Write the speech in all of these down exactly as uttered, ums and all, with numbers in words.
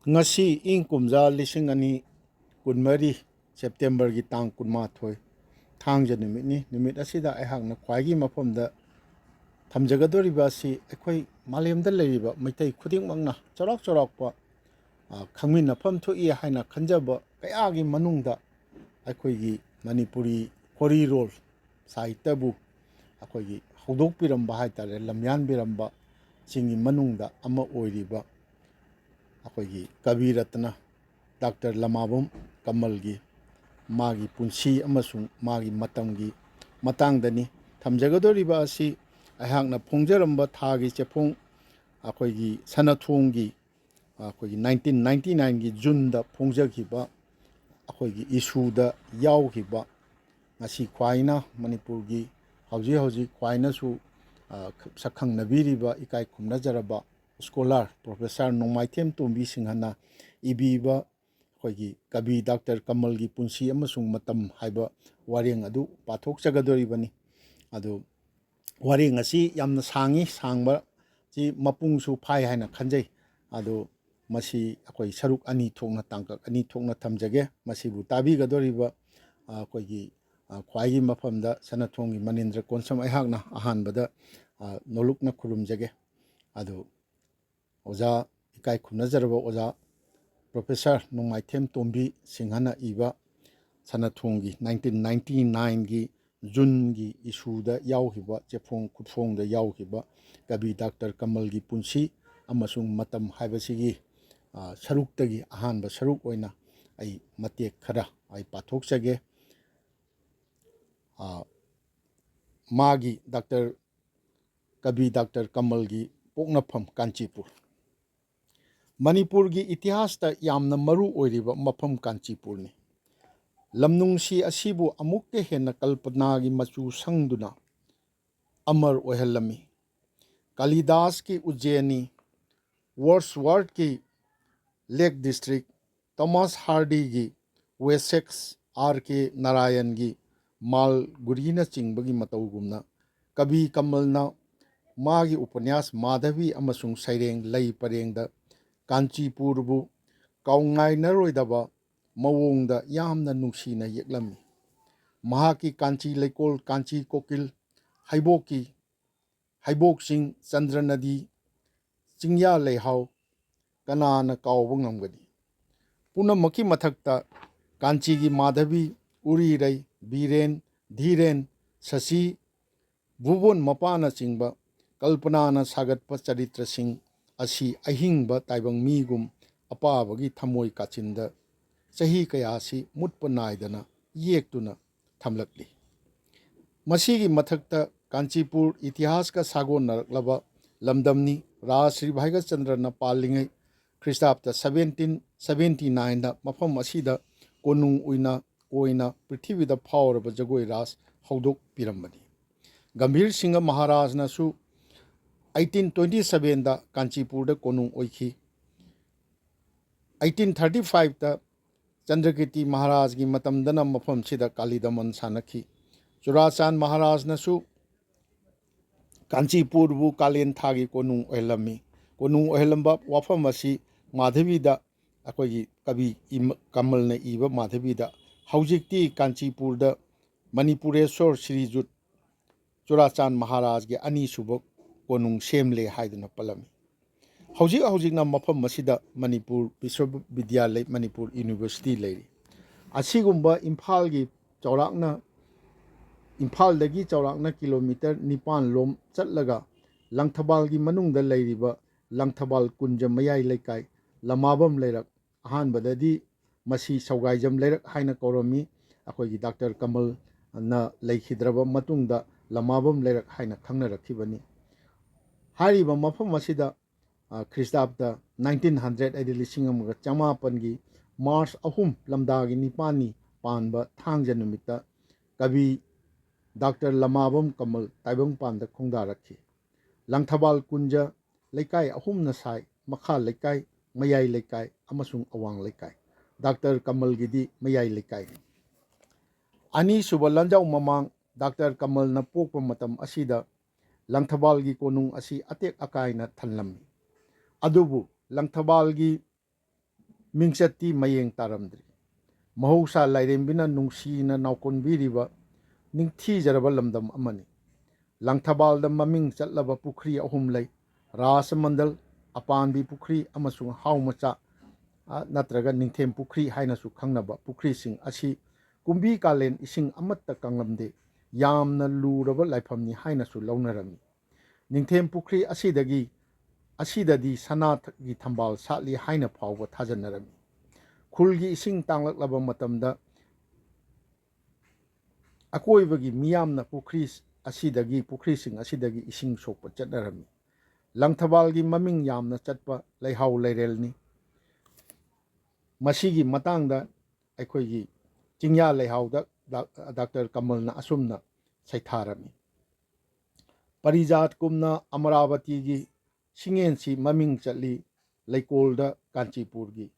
ꯉꯁꯤ ꯏꯪ ꯀꯨꯝꯖꯥ ꯂꯤꯁꯤꯡ ꯑꯅꯤ ꯀꯨꯟꯃꯔꯤ, ꯁꯦꯞꯇꯦꯝꯕꯔꯒꯤ ꯇꯥꯡ ꯀꯨꯟꯃꯥꯊꯣꯏ, ꯊꯥꯡꯖ ꯅꯨꯃꯤꯠꯅꯤ꯫ ꯅꯨꯃꯤꯠ ꯑꯁꯤꯗ ꯑꯩꯍꯥꯛꯅ ꯈ꯭ꯋꯥꯏꯒꯤ ꯃꯐꯝꯗ ꯊꯝꯖꯒꯗꯧꯔꯤꯕ ꯑꯁꯤ ꯑꯩꯈꯣꯏ ꯃꯥꯂꯦꯝꯗ ꯂꯩꯔꯤꯕ ꯃꯩꯇꯩ ꯈꯨꯗꯤꯡꯃꯛꯅ ꯆꯥꯎꯔꯥꯛ ꯆꯥꯎꯔꯥꯛꯄ, ꯑ, ꯈꯪꯃꯤꯟꯅꯐꯝ ꯊꯣꯛꯏ ꯍꯥꯏꯅ ꯈꯟꯖꯕ ꯀꯌꯥꯒꯤ ꯃꯅꯨꯡꯗ ꯑꯩꯈꯣꯏꯒꯤ ꯃꯅꯤꯄꯨꯔꯤ ꯈꯣꯔꯤꯔꯣꯜ ꯁꯥꯍꯤꯇ꯭ꯌꯕꯨ ꯑꯩꯈꯣꯏꯒꯤ ꯍꯧꯗꯣꯛꯄꯤꯔꯝꯕ ꯍꯥꯏ ꯇꯥꯔꯦ, ꯂꯝꯌꯥꯟꯕꯤꯔꯝꯕꯁꯤꯡꯒꯤ ꯃꯅꯨꯡꯗ ꯑꯃ ꯑꯣꯏꯔꯤꯕ ꯑꯩꯈꯣꯏꯒꯤ ꯀꯕꯤ ꯔꯠꯅ ꯗꯥꯛꯇꯔ ꯂꯃꯥꯕꯝ ꯀꯃꯜꯒꯤ ꯃꯥꯒꯤ ꯄꯨꯟꯁꯤ ꯑꯃꯁꯨꯡ ꯃꯥꯒꯤ ꯃꯇꯝꯒꯤ ꯃꯇꯥꯡꯗꯅꯤ꯫ ꯊꯝꯖꯒꯗꯧꯔꯤꯕ ꯑꯁꯤ ꯑꯩꯍꯥꯛꯅ ꯐꯣꯡꯖꯔꯝꯕ ꯊꯥꯒꯤ ꯆꯦꯐꯣꯡ, ꯑꯩꯈꯣꯏꯒꯤ ꯁꯅꯥꯊꯣꯡꯒꯤ, ꯑꯩꯈꯣꯏꯒꯤ ꯅꯥꯏꯟꯇꯤꯟ ꯅꯥꯏꯟꯇꯤ ꯅꯥꯏꯟꯒꯤ ꯖꯨꯟꯗ ꯐꯣꯡꯖꯈꯤꯕ ꯑꯩꯈꯣꯏꯒꯤ ꯏꯁꯨꯗ ꯌꯥꯎꯈꯤꯕ, ꯉꯁꯤ ꯈ꯭ꯋꯥꯏꯅ ꯃꯅꯤꯄꯨꯔꯒꯤ ꯍꯧꯖꯤꯛ ꯍꯧꯖꯤꯛ ꯈ꯭ꯋꯥꯏꯅꯁꯨ, ꯑ, ꯁꯛꯈꯪꯅꯕꯤꯔꯤꯕ ꯏꯀꯥꯏ ꯈꯨꯝꯅꯖꯔꯕ ꯁ꯭ꯀꯣꯂꯥꯔ ꯄ꯭ꯔꯣꯐꯦꯁꯔ ꯅꯣꯡꯃꯥꯏꯊꯦꯝ ꯇꯣꯝꯕꯤ ꯁꯤꯡꯍꯅ ꯏꯕꯤꯕ ꯑꯩꯈꯣꯏꯒꯤ ꯀꯕꯤ ꯗꯥꯛꯇꯔ ꯀꯃꯜꯒꯤ ꯄꯨꯟꯁꯤ ꯑꯃꯁꯨꯡ ꯃꯇꯝ ꯍꯥꯏꯕ ꯋꯥꯔꯦꯡ ꯑꯗꯨ ꯄꯥꯊꯣꯛꯆꯒꯗꯧꯔꯤꯕꯅꯤ꯫ ꯑꯗꯨ ꯋꯥꯔꯦꯡ ꯑꯁꯤ ꯌꯥꯝꯅ ꯁꯥꯡꯉꯤ, ꯁꯥꯡꯕꯁꯤ ꯃꯄꯨꯡꯁꯨ ꯐꯥꯏ ꯍꯥꯏꯅ ꯈꯟꯖꯩ꯫ ꯑꯗꯨ ꯃꯁꯤ ꯑꯩꯈꯣꯏ ꯁꯔꯨꯛ ꯑꯅꯤ ꯊꯣꯛꯅ, ꯇꯥꯡꯀꯛ ꯑꯅꯤ ꯊꯣꯛꯅ ꯊꯝꯖꯒꯦ꯫ ꯃꯁꯤꯕꯨ ꯇꯥꯕꯤꯒꯗꯧꯔꯤꯕ, ꯑ, ꯑꯩꯈꯣꯏꯒꯤ, ꯑ, ꯈ꯭ꯋꯥꯏꯒꯤ ꯃꯐꯝꯗ ꯁꯅꯥꯊꯣꯡꯒꯤ ꯃꯅꯤꯟꯗ꯭ꯔ ꯀꯣꯟꯁꯝ ꯑꯩꯍꯥꯛꯅ ꯑꯍꯥꯟꯕꯗ, ꯑ, ꯅꯣꯂꯨꯛꯅ ꯈꯨꯔꯨꯝꯖꯒꯦ꯫ ꯑꯗꯨ ꯑꯣꯖꯥ, ꯏꯀꯥꯏ ꯈꯨꯝꯅꯖꯔꯕ ꯑꯣꯖꯥ ꯄ꯭ꯔꯣꯐꯦꯁꯔ ꯅꯣꯡꯃꯥꯏꯊꯦꯝ ꯇꯣꯝꯕꯤ ꯁꯤꯡꯍꯅ ꯏꯕ ꯁꯅꯥꯊꯣꯡꯒꯤ ꯅꯥꯏꯟꯇꯤꯟ ꯅꯥꯏꯟꯇꯤ ꯅꯥꯏꯟꯒꯤ ꯖꯨꯟꯒꯤ ꯏꯁꯨꯗ ꯌꯥꯎꯈꯤꯕ, ꯆꯦꯐꯣꯡ ꯈꯨꯠꯐꯣꯡꯗ ꯌꯥꯎꯈꯤꯕ ꯀꯕꯤ ꯗꯥꯛꯇꯔ ꯀꯃꯜꯒꯤ ꯄꯨꯟꯁꯤ ꯑꯃꯁꯨꯡ ꯃꯇꯝ ꯍꯥꯏꯕꯁꯤꯒꯤ, ꯑ, ꯁꯔꯨꯛꯇꯒꯤ ꯑꯍꯥꯟꯕ ꯁꯔꯨꯛ ꯑꯣꯏꯅ ꯑꯩ ꯃꯇꯦꯛ ꯈꯔ ꯑꯩ ꯄꯥꯊꯣꯛꯆꯒꯦ꯫ ꯑ, ꯃꯥꯒꯤ ꯗꯥꯛꯇꯔ, ꯀꯕꯤ ꯗꯥꯛꯇꯔ ꯀꯃꯜꯒꯤ ꯄꯣꯛꯅꯐꯝ ꯀꯥꯟꯆꯤꯄꯨꯔ꯫ ꯃꯅꯤꯄꯨꯔꯒꯤ ꯏꯇꯤꯍꯥꯁꯇ ꯌꯥꯝꯅ ꯃꯔꯨ ꯑꯣꯏꯔꯤꯕ ꯃꯐꯝ ꯀꯥꯟꯆꯤꯄꯨꯔꯅꯤ꯫ ꯂꯝꯅꯨꯡꯁꯤ ꯑꯁꯤꯕꯨ ꯑꯃꯨꯛꯀ ꯍꯦꯟꯅ ꯀꯜꯄꯅꯥꯒꯤ ꯃꯆꯨ ꯁꯪꯗꯨꯅ ꯑꯃꯔ ꯑꯣꯏꯍꯜꯂꯝꯃꯤ꯫ ꯀꯥꯂꯤꯗꯥꯁꯀꯤ ꯎꯖ꯭ꯖꯦꯅꯤ, ꯋꯥꯔꯗꯁꯋꯔꯊꯀꯤ ꯂꯦꯛ ꯗꯤꯁꯇ꯭ꯔꯤꯛ, ꯊꯣꯃꯥꯁ ꯍꯥꯔꯗꯤꯒꯤ ꯋꯦꯁꯦꯛꯁ, ꯑꯥꯔ ꯀꯦ ꯅꯥꯔꯥꯌꯟꯒꯤ ꯃꯥꯜꯒꯨꯔꯤꯅꯆꯤꯡꯕꯒꯤ ꯃꯇꯧꯒꯨꯝꯅ ꯀꯕꯤ ꯀꯃꯜꯅ ꯃꯥꯒꯤ ꯎꯄꯅ꯭ꯌꯥꯁ ꯃꯥꯙꯕꯤ ꯑꯃꯁꯨꯡ ꯁꯩꯔꯦꯡ ꯂꯩ ꯄꯔꯦꯡꯗ ꯀꯥꯟꯆꯤꯄꯨꯔꯕꯨ ꯀꯥꯎꯉꯥꯏꯅꯔꯣꯏꯗꯕ ꯃꯑꯣꯡꯗ ꯌꯥꯝꯅ ꯅꯨꯡꯁꯤꯅ ꯌꯦꯛꯂꯝꯃꯤ꯫ ꯃꯍꯥꯛꯀꯤ ꯀꯥꯟꯆꯤ ꯂꯩꯀꯣꯜ, ꯀꯥꯟꯆꯤ ꯀꯣꯀꯤꯜ, ꯍꯩꯕꯣꯛꯀꯤ, ꯍꯩꯕꯣꯛꯁꯤꯡ, ꯆꯟꯗ꯭ꯔ ꯅꯗꯤ, ꯆꯤꯡꯌꯥ ꯂꯩꯍꯥꯎ ꯀꯅꯥꯅ ꯀꯥꯎꯕ ꯉꯝꯒꯅꯤ? ꯄꯨꯝꯅꯃꯛꯀꯤ ꯃꯊꯛꯇ ꯀꯥꯟꯆꯤꯒꯤ ꯃꯥꯙꯕꯤ, ꯎꯔꯤꯔꯩ, ꯕꯤꯔꯦꯟ, ꯙꯤꯔꯦꯟ, ꯁꯁꯤ, ꯚꯨꯕꯣꯟ ꯃꯄꯥꯅꯆꯤꯡꯕ ꯀꯜꯄꯅꯥꯅ ꯁꯥꯒꯠꯄ ꯆꯔꯤꯇ꯭ꯔꯁꯤꯡ ꯑꯁꯤ ꯑꯍꯤꯡꯕ ꯇꯥꯏꯕꯪ ꯃꯤꯒꯨꯝ ꯑꯄꯥꯕꯒꯤ ꯊꯃꯣꯏ ꯀꯥꯆꯤꯟꯗ ꯆꯍꯤ ꯀꯌꯥꯁꯤ ꯃꯨꯠꯄ ꯅꯥꯏꯗꯅ ꯌꯦꯛꯇꯨꯅ ꯊꯝꯂꯛꯂꯤ꯫ ꯃꯁꯤꯒꯤ ꯃꯊꯛꯇ ꯀꯥꯟꯆꯤꯄꯨꯔ ꯏꯇꯤꯍꯥꯁꯀ ꯁꯥꯒꯣꯟꯅꯔꯛꯂꯕ ꯂꯝꯗꯝꯅꯤ꯫ ꯔꯥꯖ ꯁ꯭ꯔꯤ ꯚꯥꯏꯒꯆꯟꯗ꯭ꯔꯅ ꯄꯥꯜꯂꯤꯉꯩ ꯈ꯭ꯔꯤꯁꯇꯥꯕꯗ ꯁꯕꯦꯟꯇꯤꯟ ꯁꯕꯦꯟꯇꯤ ꯅꯥꯏꯟꯗ ꯃꯐꯝ ꯑꯁꯤꯗ ꯀꯣꯅꯨꯡ ꯑꯣꯏꯅ, ꯑꯣꯏꯅ ꯄ꯭ꯔꯤꯊꯤꯕꯤꯗ ꯐꯥꯎꯔꯕ ꯖꯒꯣꯏ ꯔꯥꯁ ꯍꯧꯗꯣꯛꯄꯤꯔꯝꯕꯅꯤ꯫ ꯒꯝꯚꯤꯔ ꯁꯤꯡꯍ ꯃꯍꯥꯔꯥꯖꯅꯁꯨ ꯑꯩꯠꯇꯤꯟ ꯇ꯭ꯋꯦꯟꯇꯤ ꯁꯕꯦꯟꯗ ꯀꯥꯟꯆꯤꯄꯨꯔꯗ ꯀꯣꯅꯨꯡ ꯑꯣꯏꯈꯤ꯫ ꯑꯩꯠꯇꯤꯟ ꯊꯥꯔꯇꯤ ꯐꯥꯏꯚꯇ ꯆꯟꯗ꯭ꯔꯀꯤꯔꯇꯤ ꯃꯍꯥꯔꯥꯖꯒꯤ ꯃꯇꯝꯗꯅ ꯃꯐꯝꯁꯤꯗ ꯀꯥꯂꯤꯗꯃꯟ ꯁꯥꯟꯅꯈꯤ꯫ ꯆꯨꯔꯥꯆꯥꯟ ꯃꯍꯥꯔꯥꯖꯅꯁꯨ ꯀꯥꯟꯆꯤꯄꯨꯔꯕꯨ ꯀꯥꯂꯦꯟ ꯊꯥꯒꯤ ꯀꯣꯅꯨꯡ ꯑꯣꯏꯍꯜꯂꯝꯃꯤ꯫ ꯀꯣꯅꯨꯡ ꯑꯣꯏꯍꯜꯂꯝꯕ ꯋꯥꯐꯝ ꯑꯁꯤ ꯃꯥꯙꯕꯤꯗ, ꯑꯩꯈꯣꯏꯒꯤ ꯀꯕꯤ ꯏꯃ-, ꯀꯃꯜꯅ ꯏꯕ ꯃꯥꯙꯕꯤꯗ, "ꯍꯧꯖꯤꯛꯇꯤ ꯀꯥꯟꯆꯤꯄꯨꯔꯗ ꯃꯅꯤꯄꯨꯔꯦꯁꯣꯔ ꯁ꯭ꯔꯤꯖꯨꯠ ꯆꯨꯔꯥꯆꯥꯟ ꯃꯍꯥꯔꯥꯖꯒꯤ ꯑꯅꯤꯁꯨꯕ ꯀꯣꯅꯨꯡ ꯁꯦꯝꯂꯦ" ꯍꯥꯏꯗꯨꯅ ꯄꯜꯂꯝꯃꯤ꯫ ꯍꯧꯖꯤꯛ ꯍꯧꯖꯤꯛꯅ ꯃꯐꯝ ꯑꯁꯤꯗ ꯃꯅꯤꯄꯨꯔ ꯕꯤꯁ꯭ꯋꯕꯤꯗ꯭ꯌꯥꯂꯩ, ꯃꯅꯤꯄꯨꯔ ꯌꯨꯅꯤꯚꯔꯁꯤꯇꯤ ꯂꯩꯔꯤ꯫ ꯑꯁꯤꯒꯨꯝꯕ ꯏꯝꯐꯥꯜꯒꯤ ꯆꯥꯎꯔꯥꯛꯅ, ꯏꯝꯐꯥꯜꯗꯒꯤ ꯆꯥꯎꯔꯥꯛꯅ ꯀꯤꯂꯣꯃꯤꯇꯔ ꯅꯤꯄꯥꯟ ꯂꯣꯝ ꯆꯠꯂꯒ ꯂꯪꯊꯕꯥꯜꯒꯤ ꯃꯅꯨꯡꯗ ꯂꯩꯔꯤꯕ ꯂꯪꯊꯕꯥꯜ ꯀꯨꯟꯖ ꯃꯌꯥꯏ ꯂꯩꯀꯥꯏ, ꯂꯃꯥꯕꯝ ꯂꯩꯔꯛ, ꯑꯍꯥꯟꯕꯗꯗꯤ ꯃꯁꯤ ꯁꯧꯒꯥꯏꯖꯝ ꯂꯩꯔꯛ ꯍꯥꯏꯅ ꯀꯧꯔꯝꯃꯤ꯫ ꯑꯩꯈꯣꯏꯒꯤ ꯗꯥꯛꯇꯔ ꯀꯃꯜꯅ ꯂꯩꯈꯤꯗ꯭ꯔꯕ ꯃꯇꯨꯡꯗ ꯂꯃꯥꯕꯝ ꯂꯩꯔꯛ ꯍꯥꯏꯅ ꯈꯪꯅꯔꯛꯈꯤꯕꯅꯤ꯫ ꯍꯥꯏꯔꯤꯕ ꯃꯐꯝ ꯑꯁꯤꯗ, ꯑ, ꯈ꯭ꯔꯤꯁꯇꯥꯕꯗ ꯅꯥꯏꯟꯇꯤꯟ ꯍꯟꯗ꯭ꯔꯦꯠ, ꯍꯥꯏꯗꯤ ꯂꯤꯁꯤꯡ ꯑꯃꯒ ꯆꯃꯥꯄꯟꯒꯤ ꯃꯥꯔꯆ ꯑꯍꯨꯝ, ꯂꯝꯗꯥꯒꯤ ꯅꯤꯄꯥꯜꯅꯤ ꯄꯥꯟꯕ ꯊꯥꯡꯖ ꯅꯨꯃꯤꯠꯇ ꯀꯕꯤ ꯗꯥꯛꯇꯔ ꯂꯃꯥꯕꯝ ꯀꯃꯜ ꯇꯥꯏꯕꯪꯄꯥꯟꯗ ꯈꯣꯡꯗꯥꯔꯛꯈꯤ꯫ ꯂꯪꯊꯕꯥꯜ ꯀꯨꯟꯖ ꯂꯩꯀꯥꯏ ꯑꯍꯨꯝꯅ ꯁꯥꯏ, ꯃꯈꯥ ꯂꯩꯀꯥꯏ, ꯃꯌꯥꯏ ꯂꯩꯀꯥꯏ ꯑꯃꯁꯨꯡ ꯑꯋꯥꯡ ꯂꯩꯀꯥꯏ꯫ ꯗꯥꯛꯇꯔ ꯀꯃꯜꯒꯤꯗꯤ ꯃꯌꯥꯏ ꯂꯩꯀꯥꯏꯅꯤ꯫ ꯑꯅꯤꯁꯨꯕ ꯂꯥꯟꯖꯥꯎ ꯃꯃꯥꯡ ꯗꯥꯛꯇꯔ ꯀꯃꯜꯅ ꯄꯣꯛꯄ ꯃꯇꯝ ꯑꯁꯤꯗ ꯂꯪꯊꯕꯥꯜꯒꯤ ꯀꯣꯅꯨꯡ ꯑꯁꯤ ꯑꯇꯦꯛ ꯑꯀꯥꯏꯅ ꯊꯜꯂꯝꯃꯤ꯫ ꯑꯗꯨꯕꯨ ꯂꯪꯊꯕꯥꯜꯒꯤ ꯃꯤꯡꯆꯠꯇꯤ ꯃꯌꯦꯡ ꯇꯥꯔꯝꯗ꯭ꯔꯤ꯫ ꯃꯍꯧꯁꯥ ꯂꯥꯏꯔꯦꯝꯕꯤꯅ ꯅꯨꯡꯁꯤꯅ ꯅꯥꯎꯀꯣꯟꯕꯤꯔꯤꯕ ꯅꯤꯡꯊꯤꯖꯔꯕ ꯂꯝꯗꯝ ꯑꯃꯅꯤ꯫ ꯂꯪꯊꯕꯥꯜꯗ ꯃꯃꯤꯡ ꯆꯠꯂꯕ ꯄꯨꯈ꯭ꯔꯤ ꯑꯍꯨꯝ ꯂꯩ: ꯔꯥꯁꯃꯟꯗꯜ, ꯑꯄꯥꯟꯕꯤ ꯄꯨꯈ꯭ꯔꯤ ꯑꯃꯁꯨꯡ ꯍꯥꯎ ꯃꯆꯥ, ꯑ, ꯅꯠꯇ꯭ꯔꯒ ꯅꯤꯡꯊꯦꯝ ꯄꯨꯈ꯭ꯔꯤ ꯍꯥꯏꯅꯁꯨ ꯈꯪꯅꯕ ꯄꯨꯈ꯭ꯔꯤꯁꯤꯡ ꯑꯁꯤ ꯀꯨꯝꯕꯤ ꯀꯥꯂꯦꯟ ꯏꯁꯤꯡ ꯑꯃꯠꯇ ꯀꯪꯂꯝꯗꯦ꯫ ꯌꯥꯝꯅ ꯂꯨꯔꯕ ꯂꯥꯏꯐꯝꯅꯤ ꯍꯥꯏꯅꯁꯨ ꯂꯧꯅꯔꯝꯃꯤ꯫ ꯅꯤꯡꯊꯦꯝ ꯄꯨꯈ꯭ꯔꯤ ꯑꯁꯤꯗꯒꯤ, ꯑꯁꯤꯗꯗꯤ ꯁꯅꯥꯒꯤ ꯊꯝꯕꯥꯜ ꯁꯥꯠꯂꯤ ꯍꯥꯏꯅ ꯐꯥꯎꯕ ꯊꯥꯖꯅꯔꯝꯃꯤ꯫ ꯈꯨꯜꯒꯤ ꯏꯁꯤꯡ ꯇꯥꯡꯂꯛꯂꯕ ꯃꯇꯝꯗ ꯑꯀꯣꯏꯕꯒꯤ ꯃꯤꯌꯥꯝꯅ ꯄꯨꯈ꯭ꯔꯤ ꯑꯁꯤꯗꯒꯤ, ꯄꯨꯈ꯭ꯔꯤꯁꯤꯡ ꯑꯁꯤꯗꯒꯤ ꯏꯁꯤꯡ ꯁꯣꯛꯄ ꯆꯠꯅꯔꯝꯃꯤ꯫ ꯂꯪꯊꯕꯥꯜꯒꯤ ꯃꯃꯤꯡ ꯌꯥꯝꯅ ꯆꯠꯄ ꯂꯩꯍꯥꯎ ꯂꯩꯔꯦꯜꯅꯤ꯫ ꯃꯁꯤꯒꯤ ꯃꯇꯥꯡꯗ ꯑꯩꯈꯣꯏꯒꯤ ꯆꯤꯡꯌꯥ ꯂꯩꯍꯥꯎꯗ ꯗꯥꯛ-, ꯗꯥꯛꯇꯔ ꯀꯃꯜꯅ ꯑꯁꯨꯝꯅ ꯁꯩꯊꯥꯔꯝꯃꯤ: ꯄꯔꯤꯖꯥꯠꯀꯨꯝꯅ ꯑꯃꯔꯥꯕꯇꯤꯒꯤ ꯁꯤꯡꯉꯦꯟꯁꯤ ꯃꯃꯤꯡ ꯆꯠꯂꯤ, ꯂꯩꯀꯣꯜꯗ ꯀꯥꯟꯆꯤꯄꯨꯔꯒꯤ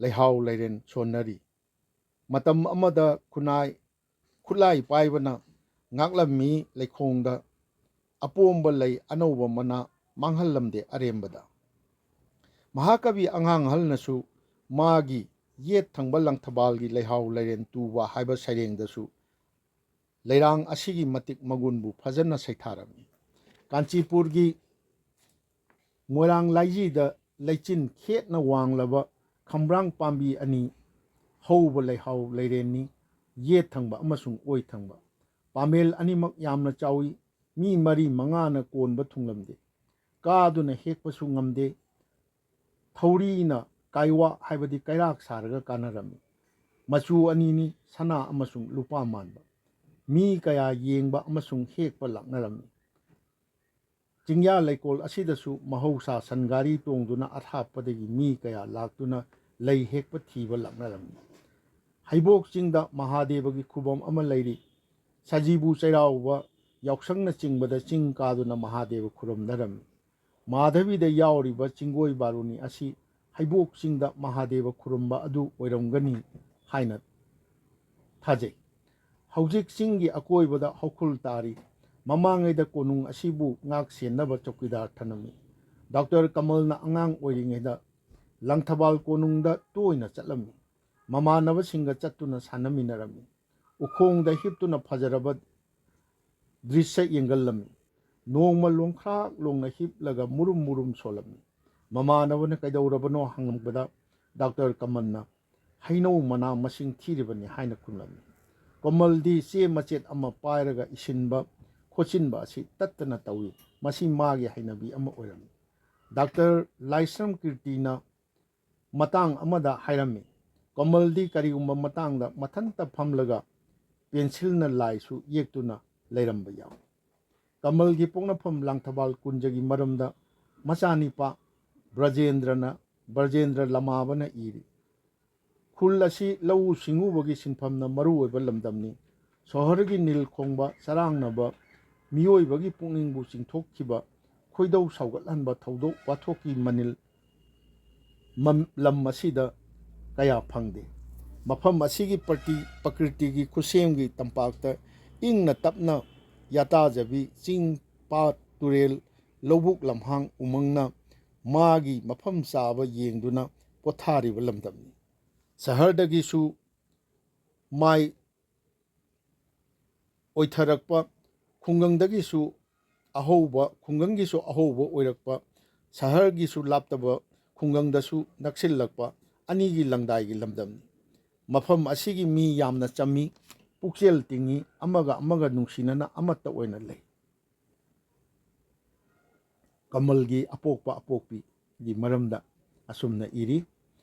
ꯂꯩꯍꯥꯎ ꯂꯩꯔꯦꯟ ꯁꯣꯟꯅꯔꯤ꯫ ꯃꯇꯝ ꯑꯃꯗ ꯈꯨꯟꯅꯥꯏ, ꯈꯨꯠꯂꯥꯏ ꯄꯥꯏꯕꯅ ꯉꯥꯛꯂꯝꯃꯤ ꯂꯩꯈꯣꯡꯗ, ꯑꯄꯣꯝꯕ ꯂꯩ ꯑꯅꯧꯕ ꯃꯅꯥ ꯃꯥꯡꯍꯜꯂꯝꯗꯦ ꯑꯔꯦꯝꯕꯗ꯫ ꯃꯍꯥꯀꯕꯤ ꯑꯉꯥꯡ ꯑꯍꯜꯅꯁꯨ ꯃꯥꯒꯤ ꯌꯦꯠ ꯊꯪꯕ ꯂꯪꯊꯕꯥꯜꯒꯤ ꯂꯩꯍꯥꯎ ꯂꯩꯔꯦꯟ ꯇꯨꯕ ꯍꯥꯏꯕ ꯁꯩꯔꯦꯡꯗꯁꯨ ꯂꯩꯔꯥꯡ ꯑꯁꯤꯒꯤ ꯃꯇꯤꯛ ꯃꯒꯨꯟꯕꯨ ꯐꯖꯅ ꯁꯩꯊꯥꯔꯝꯃꯤ꯫ ꯀꯥꯟꯆꯤꯄꯨꯔꯒꯤ ꯃꯣꯏꯔꯥꯡ ꯂꯥꯏꯖꯤꯗ ꯂꯩꯆꯤꯟ ꯈꯦꯠꯅ ꯋꯥꯡꯂꯕ ꯈꯝꯕ꯭ꯔꯥꯡ ꯄꯥꯝꯕꯤ ꯑꯅꯤ ꯍꯧꯕ ꯂꯩꯍꯥꯎ ꯂꯩꯔꯦꯟꯅꯤ, ꯌꯦꯠ ꯊꯪꯕ ꯑꯃꯁꯨꯡ ꯑꯣꯏ ꯊꯪꯕ꯫ ꯄꯥꯃꯦꯜ ꯑꯅꯤꯃꯛ ꯌꯥꯝꯅ ꯆꯥꯎꯏ, ꯃꯤ ꯃꯔꯤ ꯃꯉꯥꯅ ꯀꯣꯟꯕ ꯊꯨꯡꯂꯝꯗꯦ꯫ ꯀꯥꯗꯨꯅ ꯍꯦꯛꯄꯁꯨ ꯉꯝꯗꯦ꯫ ꯊꯧꯔꯤꯅ ꯀꯥꯏꯋꯥ ꯍꯥꯏꯕꯗꯤ ꯀꯩꯔꯥꯛ ꯁꯥꯔꯒ ꯀꯥꯟꯅꯔꯝꯃꯤ꯫ ꯃꯆꯨ ꯑꯅꯤꯅꯤ, ꯁꯅꯥ ꯑꯃꯁꯨꯡ ꯂꯨꯄꯥ ꯃꯥꯟꯕ꯫ ꯃꯤ ꯀꯌꯥ ꯌꯦꯡꯕ ꯑꯃꯁꯨꯡ ꯍꯦꯛꯄ ꯂꯥꯛꯅꯔꯝꯃꯤ꯫ ꯆꯤꯡꯌꯥ ꯂꯩꯀꯣꯜ ꯑꯁꯤꯗꯁꯨ ꯃꯍꯧꯁꯥ ꯁꯟꯒꯥꯔꯤ ꯇꯣꯡꯗꯨꯅ ꯑꯊꯥꯞꯄꯗꯒꯤ ꯃꯤ ꯀꯌꯥ ꯂꯥꯛꯇꯨꯅ ꯂꯩ ꯍꯦꯛꯄ ꯊꯤꯕ ꯂꯥꯛꯅꯔꯝꯃꯤ꯫ ꯍꯩꯕꯣꯛ ꯆꯤꯡꯗ ꯃꯍꯥꯗꯦꯕꯒꯤ ꯈꯨꯕꯝ ꯑꯃ ꯂꯩꯔꯤ꯫ ꯁꯖꯤꯕꯨ ꯆꯩꯔꯥꯎꯕ ꯌꯥꯎꯁꯪꯅꯆꯤꯡꯕꯗ ꯆꯤꯡ ꯀꯥꯗꯨꯅ ꯃꯍꯥꯗꯦꯕ ꯈꯨꯔꯨꯝꯅꯔꯝꯃꯤ꯫ ꯃꯥꯙꯕꯤꯗ ꯌꯥꯎꯔꯤꯕ ꯆꯤꯡꯒꯣꯏ ꯕꯥꯔꯨꯅꯤ ꯑꯁꯤ ꯍꯩꯕꯣꯛ ꯆꯤꯡꯗ ꯃꯍꯥꯗꯦꯕ ꯈꯨꯔꯨꯝꯕ ꯑꯗꯨ ꯑꯣꯏꯔꯝꯒꯅꯤ ꯍꯥꯏꯅ ꯊꯥꯖꯩ꯫ ꯍꯧꯖꯤꯛ ꯆꯤꯡꯒꯤ ꯑꯀꯣꯏꯕꯗ ꯍꯧꯈꯨꯜ ꯇꯥꯔꯤ꯫ ꯃꯃꯥꯡꯉꯩꯗ ꯀꯣꯅꯨꯡ ꯑꯁꯤꯕꯨ ꯉꯥꯛ ꯁꯦꯟꯅꯕ ꯆꯧꯀꯤꯗꯥꯔ ꯊꯅꯝꯃꯤ꯫ ꯗꯥꯛꯇꯔ ꯀꯃꯜꯅ ꯑꯉꯥꯡ ꯑꯣꯏꯔꯤꯉꯩꯗ ꯂꯪꯊꯕꯥꯜ ꯀꯣꯅꯨꯡꯗ ꯇꯣꯏꯅ ꯆꯠꯂꯝꯃꯤ꯫ ꯃꯃꯥꯟꯅꯕꯁꯤꯡꯒ ꯆꯠꯇꯨꯅ ꯁꯥꯟꯅꯃꯤꯟꯅꯔꯝꯃꯤ꯫ ꯎꯈꯣꯡꯗ ꯍꯤꯞꯇꯨꯅ ꯐꯖꯔꯕ ꯗ꯭ꯔꯤꯁ꯭ꯌ ꯌꯦꯡꯒꯜꯂꯝꯃꯤ꯫ ꯅꯣꯡꯃ ꯂꯣꯡꯈ꯭ꯔꯥꯛ ꯂꯣꯡꯅ ꯍꯤꯞꯂꯒ ꯃꯨꯔꯨꯝ ꯃꯨꯔꯨꯝ ꯁꯣꯜꯂꯝꯃꯤ꯫ ꯃꯃꯥꯟꯅꯕꯅ ꯀꯩꯗꯧꯔꯕꯅꯣ ꯍꯪꯂꯝꯕꯗ ꯗꯥꯛꯇꯔ ꯀꯃꯜꯅ "ꯍꯩꯅꯧ ꯃꯅꯥ ꯃꯁꯤꯡ ꯊꯤꯔꯤꯕꯅꯤ" ꯍꯥꯏꯅ ꯈꯨꯝꯂꯝꯃꯤ꯫ ꯀꯃꯜꯗꯤ ꯆꯦ ꯃꯆꯦꯠ ꯑꯃ ꯄꯥꯏꯔꯒ ꯏꯁꯤꯟꯕ ꯈꯣꯠꯆꯤꯟꯕ ꯑꯁꯤ ꯇꯠꯇꯅ ꯇꯧꯏ꯫ ꯃꯁꯤ ꯃꯥꯒꯤ ꯍꯩꯅꯕꯤ ꯑꯃ ꯑꯣꯏꯔꯝꯃꯤ꯫ ꯗꯥꯛꯇꯔ ꯂꯥꯏꯁ꯭ꯔꯝ ꯀꯤꯔꯇꯤꯅ ꯃꯇꯥꯡ ꯑꯃꯗ ꯍꯥꯏꯔꯝꯃꯤ, ꯀꯃꯜꯗꯤ ꯀꯔꯤꯒꯨꯝꯕ ꯃꯇꯥꯡꯗ ꯃꯊꯟꯇ ꯐꯝꯂꯒ ꯄꯦꯟꯁꯤꯜꯅ ꯂꯥꯏꯁꯨ ꯌꯦꯛꯇꯨꯅ ꯂꯩꯔꯝꯕ ꯌꯥꯎꯏ꯫ ꯀꯃꯜꯒꯤ ꯄꯣꯛꯅꯐꯝ ꯂꯥꯡꯊꯕꯥꯜ ꯀꯨꯟꯖꯒꯤ ꯃꯔꯝꯗ ꯃꯆꯥꯅꯤꯄꯥ ꯕ꯭ꯔꯖꯦꯟꯗ꯭ꯔꯅ, ꯕ꯭ꯔꯖꯦꯟꯗ꯭ꯔ ꯂꯃꯥꯕꯅ ꯏꯔꯤ, "ꯈꯨꯜ ꯑꯁꯤ ꯂꯧꯎ ꯁꯤꯡꯎꯕꯒꯤ ꯁꯤꯟꯐꯝꯅ ꯃꯔꯨ ꯑꯣꯏꯕ ꯂꯝꯗꯝꯅꯤ꯫ ꯁꯣꯍꯔꯒꯤ ꯅꯤꯜ ꯈꯣꯡꯕ ꯆꯔꯥꯡꯅꯕ ꯃꯤꯑꯣꯏꯕꯒꯤ ꯄꯨꯛꯅꯤꯡꯕꯨ ꯆꯤꯡꯊꯣꯛꯈꯤꯕ, ꯈꯣꯏꯗꯧ ꯁꯥꯎꯒꯠꯍꯟꯕ ꯊꯧꯗꯣꯛ ꯋꯥꯊꯣꯛꯀꯤ ꯃꯅꯤꯜ ꯃꯝ-, ꯂꯝ ꯑꯁꯤꯗ ꯀꯌꯥ ꯐꯪꯗꯦ꯫ ꯃꯐꯝ ꯑꯁꯤꯒꯤ ꯄ꯭ꯔꯇꯤ-, ꯄ꯭ꯔꯀ꯭ꯔꯤꯇꯤꯒꯤ ꯈꯨꯠꯁꯦꯝꯒꯤ ꯇꯝꯄꯥꯛꯇ ꯏꯪꯅ ꯇꯞꯅ ꯌꯥꯇꯥꯖꯕꯤ ꯆꯤꯡ, ꯄꯥꯠ, ꯇꯨꯔꯦꯜ, ꯂꯧꯕꯨꯛ, ꯂꯝꯍꯥꯡ, ꯎꯃꯪꯅ ꯃꯥꯒꯤ ꯃꯐꯝ ꯆꯥꯕ ꯌꯦꯡꯗꯨꯅ ꯄꯣꯊꯥꯔꯤꯕ ꯂꯝꯗꯝꯅꯤ꯫ ꯁꯍꯔꯗꯒꯤꯁꯨ ꯃꯥꯏ ꯑꯣꯏꯊꯔꯛꯄ, ꯈꯨꯡꯒꯪꯗꯒꯤꯁꯨ ꯑꯍꯧꯕ, ꯈꯨꯡꯒꯪꯒꯤꯁꯨ ꯑꯍꯧꯕ ꯑꯣꯏꯔꯛꯄ, ꯁꯍꯔꯒꯤꯁꯨ ꯂꯥꯞꯇꯕ, ꯈꯨꯡꯒꯪꯗꯁꯨ ꯅꯛꯁꯤꯜꯂꯛꯄ ꯑꯅꯤꯒꯤ ꯂꯪꯗꯥꯏꯒꯤ ꯂꯝꯗꯝꯅꯤ꯫ ꯃꯐꯝ ꯑꯁꯤꯒꯤ ꯃꯤ ꯌꯥꯝꯅ ꯆꯝꯃꯤ, ꯄꯨꯛꯆꯦꯜ ꯇꯤꯡꯏ, ꯑꯃꯒ ꯑꯃꯒ ꯅꯨꯡꯁꯤꯅꯅ ꯑꯃꯠꯇ ꯑꯣꯏꯅ ꯂꯩ"꯫ ꯀꯃꯜꯒꯤ ꯑꯄꯣꯛꯄ ꯑꯄꯣꯛꯄꯤꯒꯤ ꯃꯔꯝꯗ ꯑꯁꯨꯝꯅ ꯏꯔꯤ,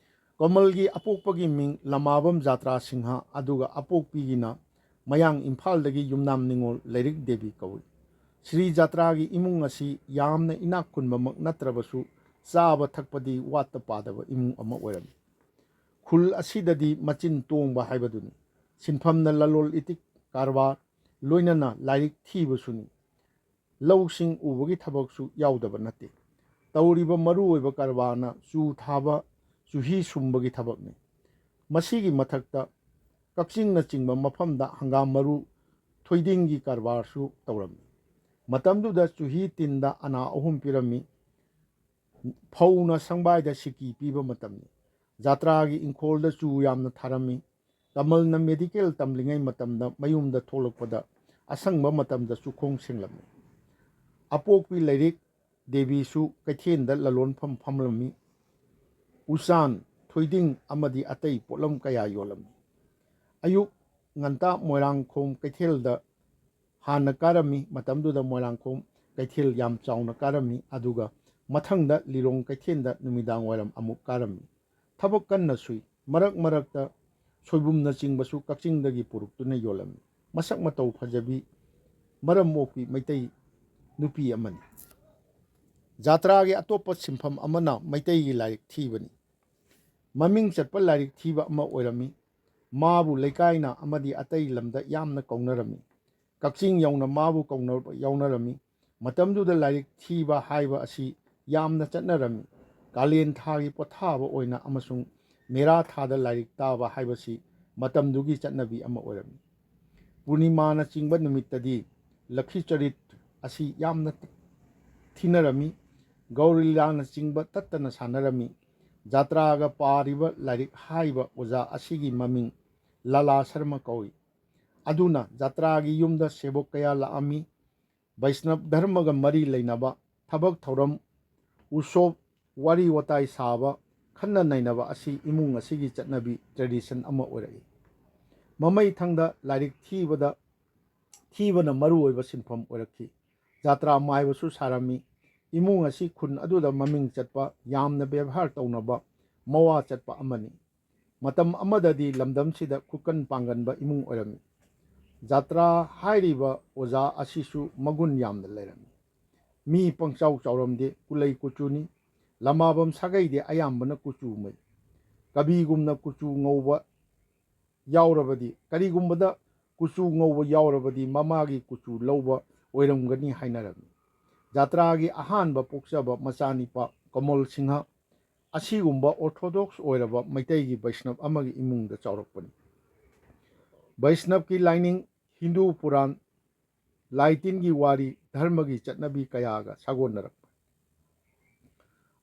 "ꯀꯃꯜꯒꯤ ꯑꯄꯣꯛꯄꯒꯤ ꯃꯤꯡ ꯂꯃꯥꯕꯝ ꯖꯥꯇ꯭ꯔꯥ ꯁꯤꯡꯍ, ꯑꯗꯨꯒ ꯑꯄꯣꯛꯄꯤꯒꯤꯅ ꯃꯌꯥꯡ ꯏꯝꯐꯥꯜꯗꯒꯤ ꯌꯨꯝꯅꯥꯝ ꯅꯤꯉꯣꯜ ꯂꯩꯔꯤꯛ ꯗꯦꯕꯤ ꯀꯧꯏ꯫ ꯁ꯭ꯔꯤ ꯖꯥꯇ꯭ꯔꯥꯒꯤ ꯏꯃꯨꯡ ꯑꯁꯤ ꯌꯥꯝꯅ ꯏꯅꯥꯛ ꯈꯨꯟꯕꯃꯛ ꯅꯠꯇ꯭ꯔꯕꯁꯨ ꯆꯥꯕ ꯊꯛꯄꯗꯤ ꯋꯥꯠꯇ ꯄꯥꯗꯕ ꯏꯃꯨꯡ ꯑꯃ ꯑꯣꯏꯔꯝꯃꯤ꯫ ꯈꯨꯜ ꯑꯁꯤꯗꯗꯤ ꯃꯆꯤꯟ ꯇꯣꯡꯕ ꯍꯥꯏꯕꯗꯨꯅꯤ꯫ ꯁꯤꯟꯐꯝꯅ ꯂꯂꯣꯜ ꯏꯇꯤꯛ ꯀꯔꯕꯥꯔ, ꯂꯣꯏꯅꯅ ꯂꯥꯏꯔꯤꯛ ꯊꯤꯕꯁꯨꯅꯤ꯫ ꯂꯧꯁꯤꯡ ꯎꯕꯒꯤ ꯊꯕꯛꯁꯨ ꯌꯥꯎꯗꯕ ꯅꯠꯇꯦ꯫ ꯇꯧꯔꯤꯕ ꯃꯔꯨꯑꯣꯏꯕ ꯀꯔꯕꯥꯔꯅ ꯆꯨ ꯊꯥꯕ, ꯆꯨꯍꯤ ꯁꯨꯝꯕꯒꯤ ꯊꯕꯛꯅꯤ꯫ ꯃꯁꯤꯒꯤ ꯃꯊꯛꯇ ꯀꯛꯆꯤꯡꯅꯆꯤꯡꯕ ꯃꯐꯝꯗ ꯍꯪꯒꯥꯝ ꯃꯔꯨ, ꯊꯣꯏꯗꯤꯡꯒꯤ ꯀꯔꯕꯥꯔꯁꯨ ꯇꯧꯔꯝꯃꯤ꯫ ꯃꯇꯝꯗꯨꯗ ꯆꯨꯍꯤ ꯇꯤꯟꯗ ꯑꯅꯥ ꯑꯍꯨꯝ ꯄꯤꯔꯝꯃꯤ꯫ ꯐꯧꯅ ꯁꯪꯕꯥꯏꯗ ꯁꯤꯀꯤ ꯄꯤꯕ ꯃꯇꯝꯅꯤ꯫ ꯖꯥꯇ꯭ꯔꯥꯒꯤ ꯏꯪꯈꯣꯜꯗ ꯆꯨ ꯌꯥꯝꯅ ꯊꯥꯔꯝꯃꯤ꯫ ꯀꯃꯜꯅ ꯃꯦꯗꯤꯀꯦꯜ ꯇꯝꯂꯤꯉꯩ ꯃꯇꯝꯗ ꯃꯌꯨꯝꯗ ꯊꯣꯛꯂꯛꯄꯗ ꯑꯁꯪꯕ ꯃꯇꯝꯗ ꯆꯨꯈꯣꯡ ꯁꯦꯡꯂꯝꯃꯤ꯫ ꯑꯄꯣꯛꯄꯤ ꯂꯥꯏꯔꯤꯛ ꯗꯦꯕꯤꯁꯨ ꯀꯩꯊꯦꯜꯗ ꯂꯂꯣꯟꯐꯝ ꯐꯝꯂꯝꯃꯤ꯫ ꯎꯆꯥꯟ, ꯊꯣꯏꯗꯤꯡ ꯑꯃꯗꯤ ꯑꯇꯩ ꯄꯣꯠꯂꯝ ꯀꯌꯥ ꯌꯣꯜꯂꯝꯃꯤ꯫ ꯑꯌꯨꯛ ꯉꯟꯇꯥ ꯃꯣꯏꯔꯥꯡꯈꯣꯝ ꯀꯩꯊꯦꯜꯗ ꯍꯥꯟꯅ ꯀꯥꯔꯝꯃꯤ꯫ ꯃꯇꯝꯗꯨꯗ ꯃꯣꯏꯔꯥꯡꯈꯣꯝ ꯀꯩꯊꯦꯜ ꯌꯥꯝ ꯆꯥꯎꯅ ꯀꯥꯔꯝꯃꯤ꯫ ꯑꯗꯨꯒ ꯃꯊꯪꯗ ꯂꯤꯂꯣꯡ ꯀꯩꯊꯦꯜꯗ ꯅꯨꯃꯤꯗꯥꯡ ꯋꯥꯏꯔꯝ ꯑꯃꯨꯛ ꯀꯥꯔꯝꯃꯤ꯫ ꯊꯕꯛ ꯀꯟꯅ ꯁꯨꯏ꯫ ꯃꯔꯛ ꯃꯔꯛꯇ ꯁꯣꯏꯕꯨꯝꯅꯆꯤꯡꯕꯁꯨ ꯀꯛꯆꯤꯡꯗꯒꯤ ꯄꯨꯔꯛꯇꯨꯅ ꯌꯣꯜꯂꯝꯃꯤ꯫ ꯃꯁꯛ ꯃꯇꯧ ꯐꯖꯕꯤ, ꯃꯔꯝ ꯃꯣꯛꯄꯤ ꯃꯩꯇꯩ ꯅꯨꯄꯤ ꯑꯃꯅꯤ꯫ ꯖꯥꯇ꯭ꯔꯥꯒꯤ ꯑꯇꯣꯞꯄ ꯁꯤꯟꯐꯝ ꯑꯃꯅ ꯃꯩꯇꯩꯒꯤ ꯂꯥꯏꯔꯤꯛ ꯊꯤꯕꯅꯤ꯫ ꯃꯃꯤꯡ ꯆꯠꯄ ꯂꯥꯏꯔꯤꯛ ꯊꯤꯕ ꯑꯃ ꯑꯣꯏꯔꯝꯃꯤ꯫ ꯃꯥꯕꯨ ꯂꯩꯀꯥꯏꯅ ꯑꯃꯗꯤ ꯑꯇꯩ ꯂꯝꯗ ꯌꯥꯝꯅ ꯀꯧꯅꯔꯝꯃꯤ꯫ ꯀꯛꯆꯤꯡ ꯌꯧꯅ ꯃꯥꯕꯨ ꯀꯧꯅꯕ ꯌꯥꯎꯅꯔꯝꯃꯤ꯫ ꯃꯇꯝꯗꯨꯗ ꯂꯥꯏꯔꯤꯛ ꯊꯤꯕ ꯍꯥꯏꯕ ꯑꯁꯤ ꯌꯥꯝꯅ ꯆꯠꯅꯔꯝꯃꯤ꯫ ꯀꯥꯂꯦꯟ ꯊꯥꯒꯤ ꯄꯣꯊꯥꯕ ꯑꯣꯏꯅ ꯑꯃꯁꯨꯡ ꯃꯦꯔꯥ ꯊꯥꯗ ꯂꯥꯏꯔꯤꯛ ꯇꯥꯕ ꯍꯥꯏꯕꯁꯤ ꯃꯇꯝꯗꯨꯒꯤ ꯆꯠꯅꯕꯤ ꯑꯃ ꯑꯣꯏꯔꯝꯃꯤ꯫ ꯄꯨꯔꯅꯤꯃꯥꯅꯆꯤꯡꯕ ꯅꯨꯃꯤꯠꯇꯗꯤ ꯂꯈꯤꯆꯔꯤꯠ ꯑꯁꯤ ꯌꯥꯝꯅ ꯊꯤꯅꯔꯝꯃꯤ꯫ ꯒꯧꯔꯤꯂꯥꯅꯆꯤꯡꯕ ꯇꯠꯇꯅ ꯁꯥꯟꯅꯔꯝꯃꯤ꯫ ꯖꯥꯇ꯭ꯔꯥꯒ ꯄꯥꯔꯤꯕ ꯂꯥꯏꯔꯤꯛ ꯍꯥꯏꯕ ꯑꯣꯖꯥ ꯑꯁꯤꯒꯤ ꯃꯃꯤꯡ ꯂꯥꯂꯥ ꯁꯔꯃ ꯀꯧꯏ꯫ ꯑꯗꯨꯅ ꯖꯥꯇ꯭ꯔꯥꯒꯤ ꯌꯨꯝꯗ ꯁꯦꯕꯣꯛ ꯀꯌꯥ ꯂꯥꯛꯑꯝꯃꯤ꯫ ꯕꯩꯁꯅꯕ ꯙꯔꯃꯒ ꯃꯔꯤ ꯂꯩꯅꯕ ꯊꯕꯛ ꯊꯧꯔꯝ, ꯎꯁꯣꯞ, ꯋꯥꯔꯤ ꯋꯥꯇꯥꯏ ꯁꯥꯕ, ꯈꯟꯅ ꯅꯩꯅꯕ ꯑꯁꯤ ꯏꯃꯨꯡ ꯑꯁꯤꯒꯤ ꯆꯠꯅꯕꯤ, ꯇ꯭ꯔꯦꯗꯤꯁꯟ ꯑꯃ ꯑꯣꯏꯔꯛꯏ꯫ ꯃꯃꯩ ꯊꯪꯗ ꯂꯥꯏꯔꯤꯛ ꯊꯤꯕꯗ, ꯊꯤꯕꯅ ꯃꯔꯨ ꯑꯣꯏꯕ ꯁꯤꯟꯐꯝ ꯑꯣꯏꯔꯛꯈꯤ꯫ ꯖꯥꯇ꯭ꯔꯥ ꯃꯥꯏꯕꯁꯨ ꯁꯥꯔꯝꯃꯤ꯫ ꯏꯃꯨꯡ ꯑꯁꯤ ꯈꯨꯟ ꯑꯗꯨꯗ ꯃꯃꯤꯡ ꯆꯠꯄ, ꯌꯥꯝꯅ ꯕꯦꯕꯥꯔ ꯇꯧꯅꯕ, ꯃꯋꯥ ꯆꯠꯄ ꯑꯃꯅꯤ꯫ ꯃꯇꯝ ꯑꯃꯗꯗꯤ ꯂꯝꯗꯝꯁꯤꯗ ꯈꯨꯀꯟ ꯄꯥꯡꯒꯟꯕ ꯏꯃꯨꯡ ꯑꯣꯏꯔꯝꯃꯤ꯫ ꯖꯥꯇ꯭ꯔꯥ ꯍꯥꯏꯔꯤꯕ ꯑꯣꯖꯥ ꯑꯁꯤꯁꯨ ꯃꯒꯨꯟ ꯌꯥꯝꯅ ꯂꯩꯔꯝꯃꯤ꯫ ꯃꯤ ꯄꯪꯆꯥꯎ ꯆꯥꯎꯔꯝꯗꯦ, ꯀꯨꯂꯩ ꯀꯨꯆꯨꯅꯤ꯫ ꯂꯃꯥꯕꯝ ꯁꯥꯒꯩꯗꯤ ꯑꯌꯥꯝꯕꯅ ꯀꯨꯆꯨ ꯃꯨꯏ꯫ ꯀꯕꯤꯒꯨꯝꯅ ꯀꯨꯆꯨ ꯉꯧꯕ ꯌꯥꯎꯔꯕꯗꯤ, ꯀꯔꯤꯒꯨꯝꯕꯗ ꯀꯨꯆꯨ ꯉꯧꯕ ꯌꯥꯎꯔꯕꯗꯤ ꯃꯃꯥꯒꯤ ꯀꯨꯆꯨ ꯂꯧꯕ ꯑꯣꯏꯔꯝꯒꯅꯤ ꯍꯥꯏꯅꯔꯝꯃꯤ꯫ ꯖꯥꯇ꯭ꯔꯥꯒꯤ ꯑꯍꯥꯟꯕ ꯄꯣꯛꯆꯕ ꯃꯆꯥꯅꯤꯄꯥ ꯀꯃꯜ ꯁꯤꯡꯍ ꯑꯁꯤꯒꯨꯝꯕ ꯑꯣꯔꯊꯣꯗꯣꯛꯁ ꯑꯣꯏꯔꯕ ꯃꯩꯇꯩꯒꯤ ꯕꯩꯁꯅꯕ ꯑꯃꯒꯤ ꯏꯃꯨꯡꯗ ꯆꯥꯎꯔꯛꯄꯅꯤ꯫ ꯕꯩꯁꯅꯕꯀꯤ ꯂꯥꯏꯅꯤꯡ, ꯍꯤꯟꯗꯨ ꯄꯨꯔꯥꯟ, ꯂꯥꯏꯇꯤꯟꯒꯤ ꯋꯥꯔꯤ, ꯙꯔꯃꯒꯤ ꯆꯠꯅꯕꯤ ꯀꯌꯥꯒ ꯁꯥꯒꯣꯟꯅꯔꯛꯄ꯫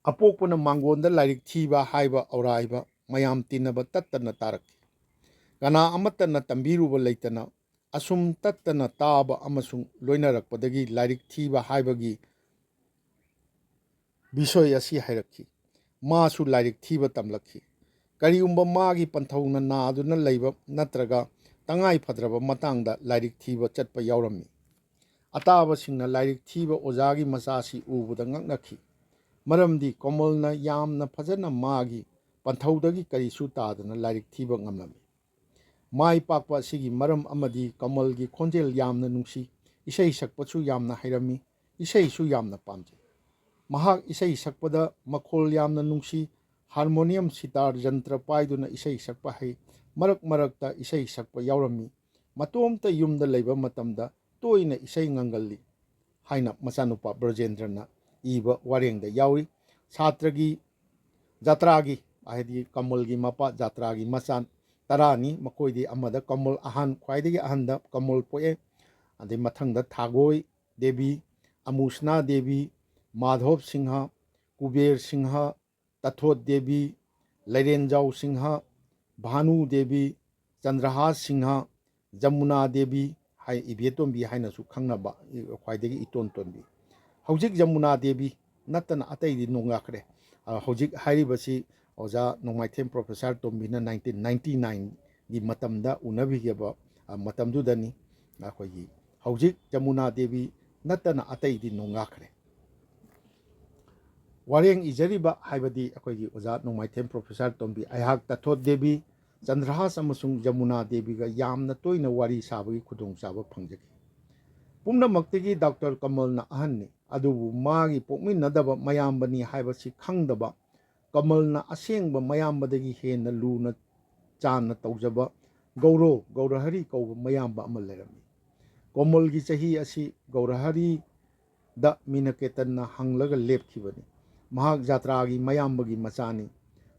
ꯑꯄꯣꯛꯄꯅ ꯃꯥꯡꯒꯣꯟꯗ ꯂꯥꯏꯔꯤꯛ ꯊꯤꯕ ꯍꯥꯏꯕ ꯑꯧꯔꯥꯏꯕ ꯃꯌꯥꯝ ꯇꯤꯟꯅꯕ ꯇꯠꯇꯅ ꯇꯥꯔꯛꯈꯤ꯫ ꯀꯅꯥ ꯑꯃꯠꯇꯅ ꯇꯝꯕꯤꯔꯨꯕ ꯂꯩꯇꯅ ꯑꯁꯨꯝ ꯇꯠꯇꯅ ꯇꯥꯕ ꯑꯃꯁꯨꯡ ꯂꯣꯏꯅꯔꯛꯄꯗꯒꯤ ꯂꯥꯏꯔꯤꯛ ꯊꯤꯕ ꯍꯥꯏꯕꯒꯤ ꯕꯤꯁꯣꯏ ꯑꯁꯤ ꯍꯩꯔꯛꯈꯤ꯫ ꯃꯥꯁꯨ ꯂꯥꯏꯔꯤꯛ ꯊꯤꯕ ꯇꯝꯂꯛꯈꯤ꯫ ꯀꯔꯤꯒꯨꯝꯕ ꯃꯥꯒꯤ ꯄꯟꯊꯧꯅ ꯅꯥꯗꯨꯅ ꯂꯩꯕ ꯅꯠꯇ꯭ꯔꯒ ꯇꯉꯥꯏ ꯐꯗ꯭ꯔꯕ ꯃꯇꯥꯡꯗ ꯂꯥꯏꯔꯤꯛ ꯊꯤꯕ ꯆꯠꯄ ꯌꯥꯎꯔꯝꯃꯤ꯫ ꯑꯇꯥꯕꯁꯤꯡꯅ ꯂꯥꯏꯔꯤꯛ ꯊꯤꯕ ꯑꯣꯖꯥꯒꯤ ꯃꯆꯥꯁꯤ ꯎꯕꯗ ꯉꯛꯅꯈꯤ꯫ ꯃꯔꯝꯗꯤ ꯀꯃꯜꯅ ꯌꯥꯝꯅ ꯐꯖꯅ ꯃꯥꯒꯤ ꯄꯟꯊꯧꯗꯒꯤ ꯀꯔꯤꯁꯨ ꯇꯥꯗꯅ ꯂꯥꯏꯔꯤꯛ ꯊꯤꯕ ꯉꯝꯂꯝꯃꯤ꯫ ꯃꯥꯏ ꯄꯥꯛꯄ ꯑꯁꯤꯒꯤ ꯃꯔꯝ ꯑꯃꯗꯤ ꯀꯃꯜꯒꯤ ꯈꯣꯟꯖꯦꯜ ꯌꯥꯝꯅ ꯅꯨꯡꯁꯤ, ꯏꯁꯩ ꯁꯛꯄꯁꯨ ꯌꯥꯝꯅ ꯍꯩꯔꯝꯃꯤ, ꯏꯁꯩꯁꯨ ꯌꯥꯝꯅ ꯄꯥꯝꯖꯩ꯫ ꯃꯍꯥꯛ ꯏꯁꯩ ꯁꯛꯄꯗ ꯃꯈꯣꯜ ꯌꯥꯝꯅ ꯅꯨꯡꯁꯤ, ꯍꯥꯔꯃꯣꯅꯤꯌꯝ, ꯁꯤꯇꯥꯔ ꯖꯟꯇ꯭ꯔ ꯄꯥꯏꯗꯨꯅ ꯏꯁꯩ ꯁꯛꯄ ꯍꯩ, ꯃꯔꯛ ꯃꯔꯛꯇ ꯏꯁꯩ ꯁꯛꯄ ꯌꯥꯎꯔꯝꯃꯤ꯫ ꯃꯇꯣꯝꯇ ꯌꯨꯝꯗ ꯂꯩꯕ ꯃꯇꯝꯗ ꯇꯣꯏꯅ ꯏꯁꯩ ꯉꯪꯒꯜꯂꯤ ꯍꯥꯏꯅ ꯃꯆꯥꯅꯨꯄꯥ ꯕ꯭ꯔꯖꯦꯟꯗ꯭ꯔꯅ ꯏꯕ ꯋꯥꯔꯦꯡꯗ ꯌꯥꯎꯔꯤ꯫ ꯁꯥꯇ꯭ꯔꯒꯤ ꯖꯥꯇ꯭ꯔꯥꯒꯤ, ꯍꯥꯏꯗꯤ ꯀꯃꯜꯒꯤ ꯃꯄꯥ ꯖꯥꯇ꯭ꯔꯥꯒꯤ ꯃꯆꯥ ꯇꯔꯥꯅꯤ꯫ ꯃꯈꯣꯏꯗꯤ ꯑꯃꯗ ꯀꯃꯜ ꯑꯍꯟ, ꯈ꯭ꯋꯥꯏꯗꯒꯤ ꯑꯍꯟꯗ ꯀꯃꯜ ꯄꯣꯛꯑꯦ꯫ ꯑꯗꯩ ꯃꯊꯪꯗ ꯊꯥꯒꯣꯏ ꯗꯦꯕꯤ, ꯑꯃꯨꯁꯅꯥ ꯗꯦꯕꯤ, ꯃꯥꯙꯣꯞ ꯁꯤꯡꯍ, ꯀꯨꯕꯦꯔ ꯁꯤꯡꯍ, ꯇꯊꯣꯠ ꯗꯦꯕꯤ, ꯂꯩꯔꯦꯟꯖꯥꯎ ꯁꯤꯡꯍ, ꯚꯥꯅꯨ ꯗꯦꯕꯤ, ꯆꯟꯗ꯭ꯔꯍꯥꯁ ꯁꯤꯡꯍ, ꯖꯃꯨꯅꯥ ꯗꯦꯕꯤ ꯍꯥꯏ, ꯏꯕꯦꯇꯣꯟꯕꯤ ꯍꯥꯏꯅꯁꯨ ꯈꯪꯅꯕ, ꯈ꯭ꯋꯥꯏꯗꯒꯤ ꯏꯇꯣꯟ ꯇꯣꯟꯕꯤ꯫ ꯍꯧꯖꯤꯛ ꯖꯃꯨꯅꯥ ꯗꯦꯕꯤ ꯅꯠꯇꯅ ꯑꯇꯩꯗꯤ ꯅꯣꯡꯂꯥꯛꯈ꯭ꯔꯦ꯫ ꯑ, ꯍꯧꯖꯤꯛ ꯍꯥꯏꯔꯤꯕꯁꯤ ꯑꯣꯖꯥ ꯅꯣꯡꯃꯥꯏꯊꯦꯝ ꯄ꯭ꯔꯣꯐꯦꯁꯔ ꯇꯣꯝꯕꯤꯅ ꯅꯥꯏꯟꯇꯤꯟ ꯅꯥꯏꯟꯇꯤ ꯅꯥꯏꯟꯒꯤ ꯃꯇꯝꯗ ꯎꯅꯕꯤꯈꯤꯕ, ꯑ, ꯃꯇꯝꯗꯨꯗꯅꯤ꯫ ꯑꯩꯈꯣꯏꯒꯤ ꯍꯧꯖꯤꯛ ꯖꯃꯨꯅꯥ ꯗꯦꯕꯤ ꯅꯠꯇꯅ ꯑꯇꯩꯗꯤ ꯅꯣꯡꯂꯥꯛꯈ꯭ꯔꯦ꯫ ꯋꯥꯔꯦꯡ ꯏꯖꯔꯤꯕ ꯍꯥꯏꯕꯗꯤ ꯑꯩꯈꯣꯏꯒꯤ ꯑꯣꯖꯥ ꯅꯣꯡꯃꯥꯏꯊꯦꯝ ꯄ꯭ꯔꯣꯐꯦꯁꯔ ꯇꯣꯝꯕꯤ, ꯑꯩꯍꯥꯛ ꯇꯊꯣꯠ ꯗꯦꯕꯤ, ꯆꯟꯗ꯭ꯔꯍꯥꯁ ꯑꯃꯁꯨꯡ ꯖꯃꯨꯅꯥ ꯗꯦꯕꯤꯒ ꯌꯥꯝꯅ ꯇꯣꯏꯅ ꯋꯥꯔꯤ ꯁꯥꯕꯒꯤ ꯈꯨꯗꯣꯡꯆꯥꯕ ꯐꯪꯖꯈꯤ꯫ ꯄꯨꯝꯅꯃꯛꯇꯒꯤ ꯗꯥꯛꯇꯔ ꯀꯃꯜꯅ ꯑꯍꯟꯅꯤ, ꯑꯗꯨꯕꯨ ꯃꯥꯒꯤ ꯄꯣꯛꯃꯤꯟꯅꯗꯕ ꯃꯌꯥꯝꯕꯅꯤ ꯍꯥꯏꯕꯁꯤ ꯈꯪꯗꯕ ꯀꯃꯜꯅ ꯑꯁꯦꯡꯕ ꯃꯌꯥꯝꯕꯗꯒꯤ ꯍꯦꯟꯅ ꯂꯨꯅ ꯆꯥꯟꯅ ꯇꯧꯖꯕ ꯒꯧꯔꯣ ꯒꯧꯔꯍꯔꯤ ꯀꯧꯕ ꯃꯌꯥꯝꯕ ꯑꯃ ꯂꯩꯔꯝꯃꯤ꯫ ꯀꯣꯃꯜꯒꯤ ꯆꯍꯤ ꯑꯁꯤ ꯒꯧꯔꯍꯔꯤꯗ ꯃꯤꯅꯀꯦꯇꯟꯅ ꯍꯪꯂꯒ ꯂꯦꯞꯈꯤꯕꯅꯤ꯫ ꯃꯍꯥꯛ ꯖꯥꯇ꯭ꯔꯥꯒꯤ ꯃꯌꯥꯝꯕꯒꯤ ꯃꯆꯥꯅꯤ꯫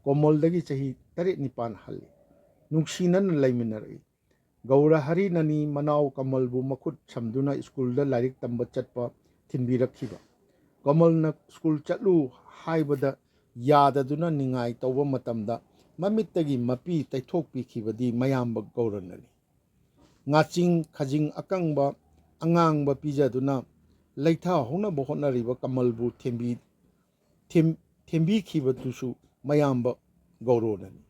ꯀꯣꯃꯜꯗꯒꯤ ꯆꯍꯤ ꯇꯔꯦꯠ ꯅꯤꯄꯥꯟ ꯍꯜꯂꯤ꯫ ꯅꯨꯡꯁꯤꯅꯅ ꯂꯩꯃꯤꯟꯅꯔꯛꯏ꯫ ꯒꯧꯔꯍꯔꯤꯅꯅꯤ ꯃꯅꯥꯎ ꯀꯃꯜꯕꯨ ꯃꯈꯨꯠ ꯁꯝꯗꯨꯅ ꯁ꯭ꯀꯨꯜꯗ ꯂꯥꯏꯔꯤꯛ ꯇꯝꯕ ꯆꯠꯄ ꯊꯤꯟꯕꯤꯔꯛꯈꯤꯕ꯫ ꯀꯃꯜꯅ ꯁ꯭ꯀꯨꯜ ꯆꯠꯂꯨ ꯍꯥꯏꯕꯗ ꯌꯥꯗꯗꯨꯅ ꯅꯤꯡꯉꯥꯏ ꯇꯧꯕ ꯃꯇꯝꯗ ꯃꯃꯤꯠꯇꯒꯤ ꯃꯄꯤ ꯇꯩꯊꯣꯛꯄꯤꯈꯤꯕꯗꯤ ꯃꯌꯥꯝꯕ ꯒꯧꯔꯅꯅꯤ꯫ ꯉꯥꯆꯤꯡ ꯈꯖꯤꯡ ꯑꯀꯪꯕ ꯑꯉꯥꯡꯕ ꯄꯤꯖꯗꯨꯅ ꯂꯩꯊꯍꯧꯅꯕ ꯍꯣꯠꯅꯔꯤꯕ ꯀꯃꯜꯕꯨ ꯊꯦꯝꯕꯤ-, ꯊꯦꯝ-, ꯊꯦꯝꯕꯤꯈꯤꯕꯗꯨꯁꯨ ꯃꯌꯥꯝꯕ ꯒꯧꯔꯣꯅꯅꯤ꯫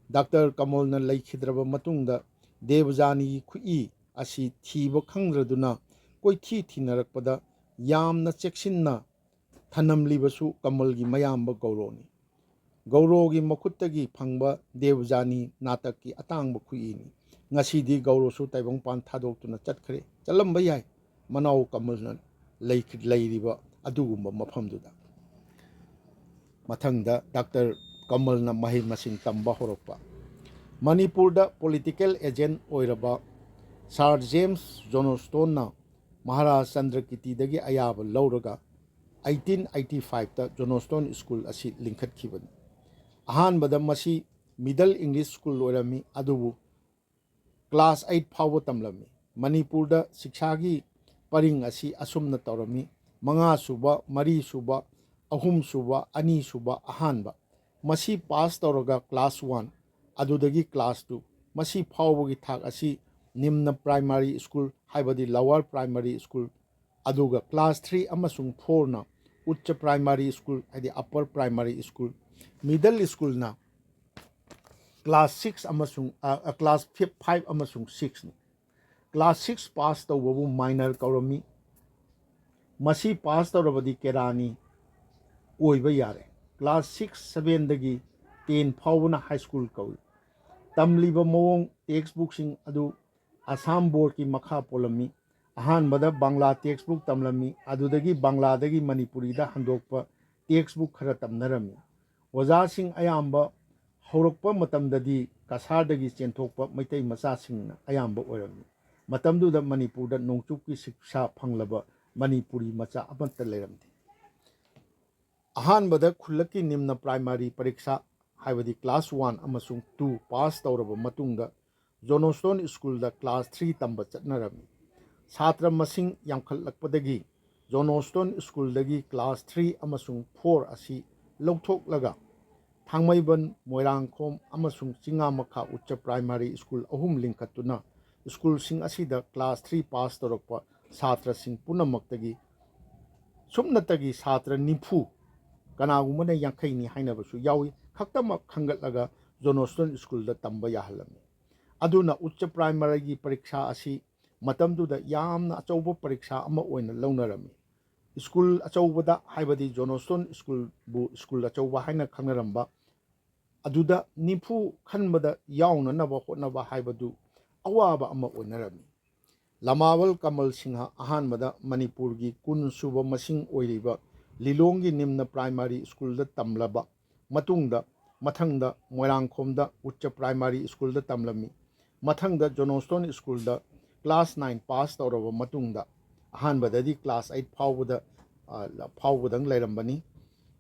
ꯗꯥꯛꯇꯔ ꯀꯃꯜꯅ ꯂꯩꯈꯤꯗ꯭ꯔꯕ ꯃꯇꯨꯡꯗ ꯗꯦꯕꯖꯥꯅꯤꯒꯤ ꯈꯨꯠꯏ ꯑꯁꯤ ꯊꯤꯕ ꯈꯪꯗ꯭ꯔꯗꯨꯅ ꯀꯣꯏꯊꯤ ꯊꯤꯅꯔꯛꯄꯗ ꯌꯥꯝꯅ ꯆꯦꯛꯁꯤꯟꯅ ꯊꯅꯝꯂꯤꯕꯁꯨ ꯀꯃꯜꯒꯤ ꯃꯌꯥꯝꯕ ꯒꯧꯔꯣꯅꯤ꯫ ꯒꯧꯔꯣꯒꯤ ꯃꯈꯨꯠꯇꯒꯤ ꯐꯪꯕ ꯗꯦꯕꯖꯥꯅꯤ ꯅꯥꯇꯛꯀꯤ ꯑꯇꯥꯡꯕ ꯈꯨꯠꯏꯅꯤ꯫ ꯉꯁꯤꯗꯤ ꯒꯧꯔꯣꯁꯨ ꯇꯥꯏꯕꯪꯄꯥꯟ ꯊꯥꯗꯣꯛꯇꯨꯅ ꯆꯠꯈ꯭ꯔꯦ꯫ ꯆꯠꯂꯝꯕ ꯌꯥꯏ, ꯃꯅꯥꯎ ꯀꯃꯜꯅ ꯂꯩ-, ꯂꯩꯔꯤꯕ ꯑꯗꯨꯒꯨꯝꯕ ꯃꯐꯝꯗꯨꯗ꯫ ꯃꯊꯪꯗ ꯗꯥꯛꯇꯔ ꯀꯃꯜꯅ ꯃꯍꯩ ꯃꯁꯤꯡ ꯇꯝꯕ ꯍꯧꯔꯛꯄ꯫ ꯃꯅꯤꯄꯨꯔꯗ ꯄꯣꯂꯤꯇꯤꯀꯦꯜ ꯑꯦꯖꯦꯟ ꯑꯣꯏꯔꯕ ꯁꯥꯔ ꯖꯦꯝꯁ ꯖꯣꯅꯣꯁꯇꯣꯟꯅ ꯃꯍꯥꯔꯥꯖ ꯆꯟꯗ꯭ꯔꯀꯤꯇꯤꯗꯒꯤ ꯑꯌꯥꯕ ꯂꯧꯔꯒ eighteen eighty fiveꯇ ꯖꯣꯅꯣꯁꯇꯣꯟ ꯁ꯭ꯀꯨꯜ ꯑꯁꯤ ꯂꯤꯡꯈꯠꯈꯤꯕꯅꯤ꯫ ꯑꯍꯥꯟꯕꯗ ꯃꯁꯤ ꯃꯤꯗꯜ ꯏꯪꯂꯤꯁ ꯁ꯭ꯀꯨꯜ ꯑꯣꯏꯔꯝꯃꯤ, ꯑꯗꯨꯕꯨ ꯀ꯭ꯂꯥꯁ eight ꯐꯥꯎꯕ ꯇꯝꯂꯝꯃꯤ꯫ ꯃꯅꯤꯄꯨꯔꯗ ꯁꯤꯛꯁꯥꯒꯤ ꯄꯔꯤꯡ ꯑꯁꯤ ꯑꯁꯨꯝꯅ ꯇꯧꯔꯝꯃꯤ: ꯃꯉꯥꯁꯨꯕ, ꯃꯔꯤꯁꯨꯕ, ꯑꯍꯨꯝꯁꯨꯕ, ꯑꯅꯤꯁꯨꯕ, ꯑꯍꯥꯟꯕ꯫ ꯃꯁꯤ ꯄꯥꯁ ꯇꯧꯔꯒ ꯀ꯭ꯂꯥꯁ one, ꯑꯗꯨꯗꯒꯤ ꯀ꯭ꯂꯥꯁ two꯫ ꯃꯁꯤ ꯐꯥꯎꯕꯒꯤ ꯊꯥꯛ ꯑꯁꯤ ꯅꯤꯝꯅ ꯄ꯭ꯔꯥꯏꯃꯥꯔꯤ ꯁ꯭ꯀꯨꯜ, ꯍꯥꯏꯕꯗꯤ ꯂꯋꯥꯔ ꯄ꯭ꯔꯥꯏꯃꯥꯔꯤ ꯁ꯭ꯀꯨꯜ, ꯑꯗꯨꯒ ꯀ꯭ꯂꯥꯁ three ꯑꯃꯁꯨꯡ fourꯅ ꯎꯆ ꯄ꯭ꯔꯥꯏꯃꯥꯔꯤ ꯁ꯭ꯀꯨꯜ, ꯍꯥꯏꯗꯤ ꯑꯞꯄꯔ ꯄ꯭ꯔꯥꯏꯃꯥꯔꯤ ꯁ꯭ꯀꯨꯜ, ꯃꯤꯗꯜ ꯁ꯭ꯀꯨꯜꯅ ꯀ꯭ꯂꯥꯁ six ꯑꯃꯁꯨꯡ, ꯑ, ꯑ, ꯀ꯭ꯂꯥꯁ ꯐꯤꯞ, five ꯑꯃꯁꯨꯡ sixꯅꯤ꯫ ꯀ꯭ꯂꯥꯁ six ꯄꯥꯁ ꯇꯧꯕꯕꯨ ꯃꯥꯏꯅꯔ ꯀꯧꯔꯝꯃꯤ꯫ ꯃꯁꯤ ꯄꯥꯁ ꯇꯧꯔꯕꯗꯤ ꯀꯦꯔꯥꯅꯤ ꯑꯣꯏꯕ ꯌꯥꯔꯦ꯫ ꯀ꯭ꯂꯥꯁ six, sevenꯗꯒꯤ ten ꯐꯥꯎꯕꯅ ꯍꯥꯏ ꯁ꯭ꯀꯨꯜ ꯀꯧꯏ꯫ ꯇꯝꯂꯤꯕ ꯃꯑꯣꯡ, ꯇꯦꯛꯁ ꯕꯨꯛꯁꯤꯡ ꯑꯗꯨ ꯑꯁꯥꯝ ꯕꯣꯔꯗꯀꯤ ꯃꯈꯥ ꯄꯣꯜꯂꯝꯃꯤ꯫ ꯑꯍꯥꯟꯕꯗ ꯕꯪꯂꯥ ꯇꯦꯛꯁ ꯕꯨꯛ ꯇꯝꯂꯝꯃꯤ, ꯑꯗꯨꯗꯒꯤ ꯕꯪꯂꯥꯗꯒꯤ ꯃꯅꯤꯄꯨꯔꯤꯗ ꯍꯟꯗꯣꯛꯄ ꯇꯦꯛꯁ ꯕꯨꯛ ꯈꯔ ꯇꯝꯅꯔꯝꯃꯤ꯫ ꯑꯣꯖꯥꯁꯤꯡ ꯑꯌꯥꯝꯕ ꯍꯧꯔꯛꯄ ꯃꯇꯝꯗꯗꯤ ꯀꯁꯥꯔꯗꯒꯤ ꯆꯦꯟꯊꯣꯛꯄ ꯃꯩꯇꯩ ꯃꯆꯥꯁꯤꯡꯅ ꯑꯌꯥꯝꯕ ꯑꯣꯏꯔꯝꯃꯤ꯫ ꯃꯇꯝꯗꯨꯗ ꯃꯅꯤꯄꯨꯔꯗ ꯅꯣꯡꯆꯨꯞꯀꯤ ꯁꯤꯛꯁꯥ ꯐꯪꯂꯕ ꯃꯅꯤꯄꯨꯔꯤ ꯃꯆꯥ ꯑꯃꯠꯇ ꯂꯩꯔꯝꯗꯦ꯫ ꯑꯍꯥꯟꯕꯗ ꯈꯨꯜꯂꯛꯀꯤ ꯅꯤꯝꯅ ꯄ꯭ꯔꯥꯏꯃꯥꯔꯤ ꯄꯔꯤꯈꯥ, ꯍꯥꯏꯕꯗꯤ ꯀ꯭ꯂꯥꯁ one ꯑꯃꯁꯨꯡ two ꯄꯥꯁ ꯇꯧꯔꯕ ꯃꯇꯨꯡꯗ ꯖꯣꯅꯣꯁꯇꯣꯟ ꯁ꯭ꯀꯨꯜꯗ ꯀ꯭ꯂꯥꯁ three ꯇꯝꯕ ꯆꯠꯅꯔꯝꯃꯤ꯫ ꯁꯥꯇ꯭ꯔ ꯃꯁꯤꯡ ꯌꯥꯝꯈꯠꯂꯛꯄꯗꯒꯤ ꯖꯣꯟ ꯍꯣꯁꯇꯣꯟ ꯁ꯭ꯀꯨꯜꯗꯒꯤ ꯀ꯭ꯂꯥꯁ ꯊ꯭ꯔꯤ ꯑꯃꯁꯨꯡ ꯐꯣꯔ ꯑꯁꯤ ꯂꯧꯊꯣꯛꯂꯒ ꯊꯥꯡꯃꯩꯕꯟ, ꯃꯣꯏꯔꯥꯡꯈꯣꯝ ꯑꯃꯁꯨꯡ ꯆꯤꯡꯉꯥꯃꯈꯥ ꯎꯆ ꯄ꯭ꯔꯥꯏꯃꯥꯔꯤ ꯁ꯭ꯀꯨꯜ ꯑꯍꯨꯝ ꯂꯤꯡꯈꯠꯇꯨꯅ ꯁ꯭ꯀꯨꯜꯁꯤꯡ ꯑꯁꯤꯗ ꯀ꯭ꯂꯥꯁ ꯊ꯭ꯔꯤ ꯄꯥꯁ ꯇꯧꯔꯛꯄ ꯁꯥꯇ꯭ꯔꯁꯤꯡ ꯄꯨꯝꯅꯃꯛꯇꯒꯤ ꯁꯨꯞꯅꯇꯒꯤ ꯁꯥꯇ꯭ꯔ ꯅꯤꯐꯨ, ꯀꯅꯥꯒꯨꯝꯕꯅ ꯌꯥꯡꯈꯩꯅꯤ ꯍꯥꯏꯅꯕꯁꯨ ꯌꯥꯎꯏ, ꯈꯛꯇꯃꯛ ꯈꯟꯒꯠꯂꯒ ꯖꯣꯟ ꯍꯣꯁꯇꯣꯟ ꯁ꯭ꯀꯨꯜꯗ ꯇꯝꯕ ꯌꯥꯍꯜꯂꯝꯃꯤ꯫ ꯑꯗꯨꯅ ꯎꯆ ꯄ꯭ꯔꯥꯏꯃꯥꯔꯤꯒꯤ ꯄꯔꯤꯈꯥ ꯑꯁꯤ ꯃꯇꯝꯗꯨꯗ ꯌꯥꯝꯅ ꯑꯆꯧꯕ ꯄꯔꯤꯈꯥ ꯑꯃ ꯑꯣꯏꯅ ꯂꯧꯅꯔꯝꯃꯤ꯫ ꯁ꯭ꯀꯨꯜ ꯑꯆꯧꯕꯗ, ꯍꯥꯏꯕꯗꯤ ꯖꯣꯟ ꯍꯣꯁꯇꯣꯟ ꯁ꯭ꯀꯨꯜꯕꯨ ꯁ꯭ꯀꯨꯜ ꯑꯆꯧꯕ ꯍꯥꯏꯅ ꯈꯪꯅꯔꯝꯕ, ꯑꯗꯨꯗ ꯅꯤꯐꯨ ꯈꯟꯕꯗ ꯌꯥꯎꯅꯅꯕ ꯍꯣꯠꯅꯕ ꯍꯥꯏꯕꯗꯨ ꯑꯋꯥꯕ ꯑꯃ ꯑꯣꯏꯅꯔꯝꯃꯤ꯫ ꯂꯃꯥꯋꯜ ꯀꯃꯜ ꯁꯤꯡꯍ ꯑꯍꯥꯟꯕꯗ ꯃꯅꯤꯄꯨꯔꯒꯤ ꯀꯨꯟ ꯁꯨꯕ ꯃꯁꯤꯡ ꯑꯣꯏꯔꯤꯕ ꯂꯤꯂꯣꯡꯒꯤ ꯅꯤꯝꯅ ꯄ꯭ꯔꯥꯏꯃꯥꯔꯤ ꯁ꯭ꯀꯨꯜꯗ ꯇꯝꯂꯕ ꯃꯇꯨꯡꯗ, ꯃꯊꯪꯗ ꯃꯣꯏꯔꯥꯡꯈꯣꯝꯗ ꯎꯆ ꯄ꯭ꯔꯥꯏꯃꯥꯔꯤ ꯁ꯭ꯀꯨꯜꯗ ꯇꯝꯂꯝꯃꯤ꯫ ꯃꯊꯪꯗ ꯖꯣꯟ ꯍꯣꯁꯇꯣꯟ ꯁ꯭ꯀꯨꯜꯗ ꯀ꯭ꯂꯥꯁ ꯅꯥꯏꯟ ꯄꯥꯁ ꯇꯧꯔꯕ ꯃꯇꯨꯡꯗ, ꯑꯍꯥꯟꯕꯗꯗꯤ ꯀ꯭ꯂꯥꯁ ꯑꯩꯠ ꯐꯥꯎꯕꯗ, ꯑ, ꯐꯥꯎꯕꯗꯪ ꯂꯩꯔꯝꯕꯅꯤ꯫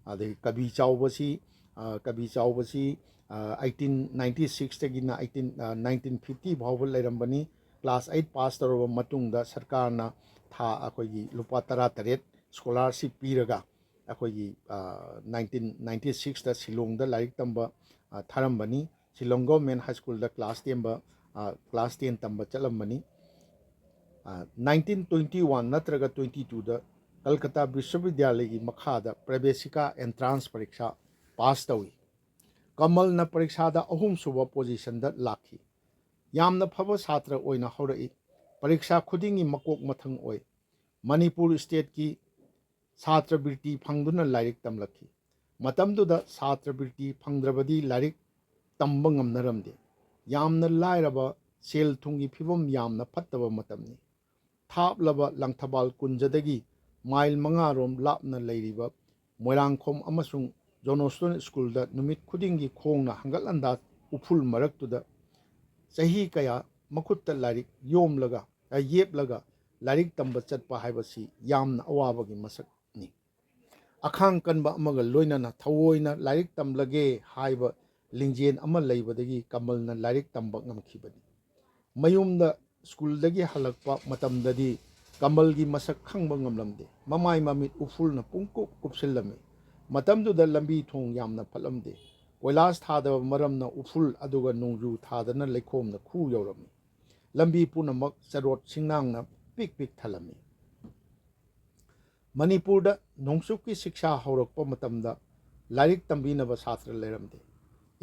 ꯑꯗꯒꯤ ꯀꯕꯤ ꯆꯥꯎꯕꯁꯤ, ꯑ, ꯀꯕꯤ ꯆꯥꯎꯕꯁꯤ, ꯑ, ꯑꯩꯠꯇꯤꯟ ꯅꯥꯏꯟꯇꯤ ꯁꯤꯛꯁꯇꯒꯤꯅ ꯑꯩꯠꯇꯤꯟ, ꯑ, ꯅꯥꯏꯟꯇꯤꯟ ꯐꯤꯐꯇꯤ ꯐꯥꯎꯕ ꯂꯩꯔꯝꯕꯅꯤ꯫ ꯀ꯭ꯂꯥꯁ ꯑꯩꯠ ꯄꯥꯁ ꯇꯧꯔꯕ ꯃꯇꯨꯡꯗ ꯁꯔꯀꯥꯔꯅ ꯊꯥ ꯑꯩꯈꯣꯏꯒꯤ ꯂꯨꯄꯥ ꯇꯔꯥ ꯇꯔꯦꯠ ꯁ꯭ꯀꯣꯂꯥꯔꯁꯤꯞ ꯄꯤꯔꯒ ꯑꯩꯈꯣꯏꯒꯤ, ꯑ, ꯅꯥꯏꯟꯇꯤꯟ ꯅꯥꯏꯟꯇꯤ ꯁꯤꯛꯁꯇ ꯁꯤꯂꯣꯡꯗ ꯂꯥꯏꯔꯤꯛ ꯇꯝꯕ, ꯑ, ꯊꯥꯔꯝꯕꯅꯤ꯫ ꯁꯤꯂꯣꯡ ꯒꯣꯔꯃꯦꯟ ꯍꯥꯏ ꯁ꯭ꯀꯨꯜꯗ ꯀ꯭ꯂꯥꯁ ꯇꯦꯟꯕ, ꯑ, ꯀ꯭ꯂꯥꯁ ꯇꯦꯟ ꯇꯝꯕ ꯆꯠꯂꯝꯕꯅꯤ꯫ ꯑ, ꯅꯥꯏꯟꯇꯤꯟ ꯇ꯭ꯋꯦꯟꯇꯤ ꯋꯥꯟ ꯅꯠꯇ꯭ꯔꯒ ꯇ꯭ꯋꯦꯟꯇꯤ ꯇꯨꯗ ꯀꯜꯀꯇꯥ ꯕꯤꯁ꯭ꯋꯕꯤꯗ꯭ꯌꯥꯂꯌꯒꯤ ꯃꯈꯥꯗ ꯄ꯭ꯔꯕꯦꯁꯤꯀꯥ ꯑꯦꯟꯇ꯭ꯔꯥꯟꯁ ꯄꯔꯤꯈꯥ ꯄꯥꯁ ꯇꯧꯏ꯫ ꯀꯃꯜꯅ ꯄꯔꯤꯈꯥꯗ ꯑꯍꯨꯝꯁꯨꯕ ꯄꯣꯖꯤꯁꯟꯗ ꯂꯥꯛꯈꯤ꯫ ꯌꯥꯝꯅ ꯐꯕ ꯁꯥꯇ꯭ꯔ ꯑꯣꯏꯅ ꯍꯧꯔꯛꯏ꯫ ꯄꯔꯤꯈꯥ ꯈꯨꯗꯤꯡꯒꯤ ꯃꯀꯣꯛ ꯃꯊꯪ ꯑꯣꯏ꯫ ꯃꯅꯤꯄꯨꯔ ꯁ꯭ꯇꯦꯠꯀꯤ ꯁꯥꯇ꯭ꯔ ꯕ꯭ꯔꯤꯇꯤ ꯐꯪꯗꯨꯅ ꯂꯥꯏꯔꯤꯛ ꯇꯝꯂꯛꯈꯤ꯫ ꯃꯇꯝꯗꯨꯗ ꯁꯥꯇ꯭ꯔ ꯕ꯭ꯔꯤꯇꯤ ꯐꯪꯗ꯭ꯔꯕꯗꯤ ꯂꯥꯏꯔꯤꯛ ꯇꯝꯕ ꯉꯝꯅꯔꯝꯗꯦ꯫ ꯌꯥꯝꯅ ꯂꯥꯏꯔꯕ, ꯁꯦꯜ ꯊꯨꯝꯒꯤ ꯐꯤꯕꯝ ꯌꯥꯝꯅ ꯐꯠꯇꯕ ꯃꯇꯝꯅꯤ꯫ ꯊꯥꯞꯂꯕ ꯂꯪꯊꯕꯥꯜ ꯀꯨꯟꯖꯗꯒꯤ ꯃꯥꯏꯜ ꯃꯉꯥꯔꯣꯝ ꯂꯥꯞꯅ ꯂꯩꯔꯤꯕ ꯃꯣꯏꯔꯥꯡꯈꯣꯝ ꯑꯃꯁꯨꯡ ꯖꯣꯟ ꯍꯣꯁꯇꯣꯟ ꯁ꯭ꯀꯨꯜꯗ ꯅꯨꯃꯤꯠ ꯈꯨꯗꯤꯡꯒꯤ ꯈꯣꯡꯅ ꯍꯪꯒꯠ ꯍꯟꯗꯥ ꯎꯐꯨꯜ ꯃꯔꯛꯇꯨꯗ ꯆꯍꯤ ꯀꯌꯥ ꯃꯈꯨꯠꯇ ꯂꯥꯏꯔꯤꯛ ꯌꯣꯝꯂꯒ, ꯑ, ꯌꯦꯞꯂꯒ ꯂꯥꯏꯔꯤꯛ ꯇꯝꯕ ꯆꯠꯄ ꯍꯥꯏꯕꯁꯤ ꯌꯥꯝꯅ ꯑꯋꯥꯕꯒꯤ ꯃꯁꯛꯅꯤ꯫ ꯑꯈꯥꯡ ꯀꯟꯕ ꯑꯃꯒ ꯂꯣꯏꯅꯅ ꯊꯑꯣꯏꯅ ꯂꯥꯏꯔꯤꯛ ꯇꯝꯂꯒꯦ ꯍꯥꯏꯕ ꯂꯤꯡꯖꯦꯜ ꯑꯃ ꯂꯩꯕꯗꯒꯤ ꯀꯃꯜꯅ ꯂꯥꯏꯔꯤꯛ ꯇꯝꯕ ꯉꯝꯈꯤꯕꯅꯤ꯫ ꯃꯌꯨꯝꯗ ꯁ꯭ꯀꯨꯜꯗꯒꯤ ꯍꯜꯂꯛꯄ ꯃꯇꯝꯗꯗꯤ ꯀꯃꯜꯒꯤ ꯃꯁꯛ ꯈꯪꯕ ꯉꯝꯂꯝꯗꯦ꯫ ꯃꯃꯥꯏ ꯃꯃꯤꯠ ꯎꯐꯨꯜꯅ ꯄꯨꯡꯀꯨꯞ ꯀꯨꯞꯁꯤꯜꯂꯝꯃꯤ꯫ ꯃꯇꯝꯗꯨꯗ ꯂꯝꯕꯤ ꯊꯣꯡ ꯌꯥꯝꯅ ꯐꯠꯂꯝꯗꯦ꯫ ꯀꯣꯏꯂꯥꯁ ꯊꯥꯗꯕ ꯃꯔꯝꯅ ꯎꯐꯨꯜ ꯑꯗꯨꯒ ꯅꯣꯡꯖꯨ ꯊꯥꯗꯅ ꯂꯩꯈꯣꯝꯅ ꯈꯨ ꯌꯧꯔꯝꯃꯤ꯫ ꯂꯝꯕꯤ ꯄꯨꯝꯅꯃꯛ ꯆꯔꯣꯠ ꯁꯤꯡꯅꯥꯡꯅ ꯄꯤꯛ ꯄꯤꯛ ꯊꯜꯂꯝꯃꯤ꯫ ꯃꯅꯤꯄꯨꯔꯗ ꯅꯣꯡꯆꯨꯞꯀꯤ ꯁꯤꯛꯁꯥ ꯍꯧꯔꯛꯄ ꯃꯇꯝꯗ ꯂꯥꯏꯔꯤꯛ ꯇꯝꯕꯤꯅꯕ ꯁꯥꯇ꯭ꯔ ꯂꯩꯔꯝꯗꯦ꯫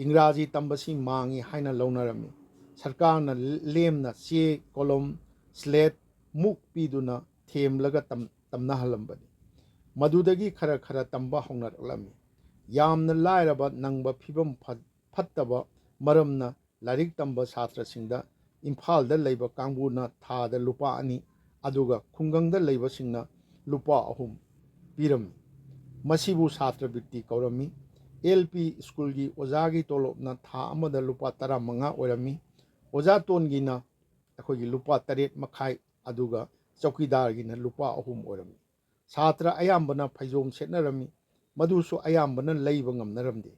ꯏꯪꯒ꯭ꯔꯥꯖꯤ ꯇꯝꯕꯁꯤ ꯃꯥꯡꯏ ꯍꯥꯏꯅ ꯂꯧꯅꯔꯝꯃꯤ꯫ ꯁꯔꯀꯥꯔꯅ ꯂꯦꯝꯅ ꯆꯦ, ꯀꯣꯂꯣꯝ, ꯁ꯭ꯂꯦꯠ, ꯃꯨꯛ ꯄꯤꯗꯨꯅ ꯊꯦꯝꯂꯒ ꯇꯝ-, ꯇꯝꯅꯍꯜꯂꯝꯕꯅꯤ꯫ ꯃꯗꯨꯗꯒꯤ ꯈꯔ ꯈꯔ ꯇꯝꯕ ꯍꯧꯅꯔꯛꯂꯝꯃꯤ꯫ ꯌꯥꯝꯅ ꯂꯥꯏꯔꯕ ꯅꯪꯕ ꯐꯤꯕꯝ ꯐ-, ꯐꯠꯇꯕ ꯃꯔꯝꯅ ꯂꯥꯏꯔꯤꯛ ꯇꯝꯕ ꯁꯥꯇ꯭ꯔꯁꯤꯡꯗ ꯏꯝꯐꯥꯜꯗ ꯂꯩꯕ ꯀꯥꯡꯕꯨꯅ ꯊꯥꯗ ꯂꯨꯄꯥ ꯑꯅꯤ, ꯑꯗꯨꯒ ꯈꯨꯡꯒꯪꯗ ꯂꯩꯕꯁꯤꯡꯅ ꯂꯨꯄꯥ ꯑꯍꯨꯝ ꯄꯤꯔꯝꯃꯤ꯫ ꯃꯁꯤꯕꯨ ꯁꯥꯇ꯭ꯔ ꯕꯤꯠꯇꯤ ꯀꯧꯔꯝꯃꯤ꯫ ꯑꯦꯜ ꯄꯤ ꯁ꯭ꯀꯨꯜꯒꯤ ꯑꯣꯖꯥꯒꯤ ꯇꯣꯂꯣꯞꯅ ꯊꯥ ꯑꯃꯗ ꯂꯨꯄꯥ ꯇꯔꯥꯃꯉꯥ ꯑꯣꯏꯔꯝꯃꯤ꯫ ꯑꯣꯖꯥ ꯇꯣꯟꯒꯤꯅ ꯑꯩꯈꯣꯏꯒꯤ ꯂꯨꯄꯥ ꯇꯔꯦꯠ ꯃꯈꯥꯏ, ꯑꯗꯨꯒ ꯆꯧꯀꯤꯗꯥꯔꯒꯤꯅ ꯂꯨꯄꯥ ꯑꯍꯨꯝ ꯑꯣꯏꯔꯝꯃꯤ꯫ ꯁꯥꯇ꯭ꯔ ꯑꯌꯥꯝꯕꯅ ꯐꯩꯖꯣꯝ ꯁꯦꯠꯅꯔꯝꯃꯤ꯫ ꯃꯗꯨꯁꯨ ꯑꯌꯥꯝꯕꯅ ꯂꯩꯕ ꯉꯝꯅꯔꯝꯗꯦ꯫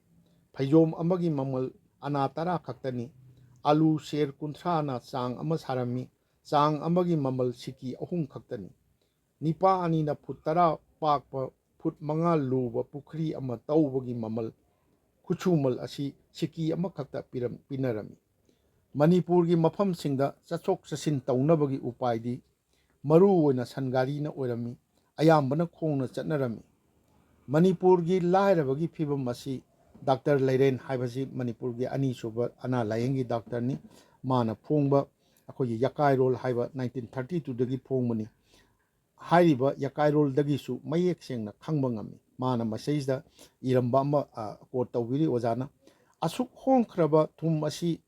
ꯐꯩꯖꯣꯝ ꯑꯃꯒꯤ ꯃꯃꯜ ꯑꯅꯥ ꯇꯔꯥ ꯈꯛꯇꯅꯤ꯫ ꯑꯂꯨ ꯁꯦꯔ ꯀꯨꯟꯊ꯭ꯔꯥꯅ ꯆꯥꯡ ꯑꯃ ꯁꯥꯔꯝꯃꯤ꯫ ꯆꯥꯡ ꯑꯃꯒꯤ ꯃꯃꯜ ꯁꯤꯀꯤ ꯑꯍꯨꯝ ꯈꯛꯇꯅꯤ꯫ ꯅꯤꯄꯥ ꯑꯅꯤꯅ ꯐꯨꯠ ꯇꯔꯥ ꯄꯥꯛꯄ, ꯐꯨꯠ ꯃꯉꯥ ꯂꯨꯕ ꯄꯨꯈ꯭ꯔꯤ ꯑꯃ ꯇꯧꯕꯒꯤ ꯃꯃꯜ, ꯈꯨꯠꯁꯨꯃꯜ ꯑꯁꯤ ꯁꯤꯀꯤ ꯑꯃꯈꯛꯇ ꯄꯤꯔꯝ-, ꯄꯤꯅꯔꯝꯃꯤ꯫ ꯃꯅꯤꯄꯨꯔꯒꯤ ꯃꯐꯝꯁꯤꯡꯗ ꯆꯠꯊꯣꯛ ꯆꯠꯁꯤꯟ ꯇꯧꯅꯕꯒꯤ ꯎꯄꯥꯏꯗꯤ ꯃꯔꯨ ꯑꯣꯏꯅ ꯁꯟ ꯒꯥꯔꯤꯅ ꯑꯣꯏꯔꯝꯃꯤ꯫ ꯑꯌꯥꯝꯕꯅ ꯈꯣꯡꯅ ꯆꯠꯅꯔꯝꯃꯤ꯫ ꯃꯅꯤꯄꯨꯔꯒꯤ ꯂꯥꯏꯔꯕꯒꯤ ꯐꯤꯕꯝ ꯑꯁꯤ ꯗꯥꯛꯇꯔ ꯂꯩꯔꯦꯟ ꯍꯥꯏꯕꯁꯤ ꯃꯅꯤꯄꯨꯔꯒꯤ ꯑꯅꯤꯁꯨꯕ ꯑꯅꯥ ꯂꯥꯏꯌꯦꯡꯒꯤ ꯗꯥꯛꯇꯔꯅꯤ꯫ ꯃꯥꯅ ꯐꯣꯡꯕ ꯑꯩꯈꯣꯏꯒꯤ ꯌꯀꯥꯏꯔꯣꯜ ꯍꯥꯏꯕ ꯅꯥꯏꯟꯇꯤꯟ ꯊꯥꯔꯇꯤ ꯇꯨꯗꯒꯤ ꯐꯣꯡꯕꯅꯤ꯫ ꯍꯥꯏꯔꯤꯕ ꯌꯀꯥꯏꯔꯣꯜꯗꯒꯤꯁꯨ ꯃꯌꯦꯛ ꯁꯦꯡꯅ ꯈꯪꯕ ꯉꯝꯃꯤ꯫ ꯃꯥꯅ ꯃꯁꯤꯗ ꯏꯔꯝꯕ ꯑꯃ, ꯑ, ꯀꯣꯠ ꯇꯧꯕꯤꯔꯤ ꯑꯣꯖꯥꯅ, "ꯑꯁꯨꯛ ꯍꯣꯡꯈ꯭ꯔꯕ ꯊꯨꯝ ꯑꯁꯤ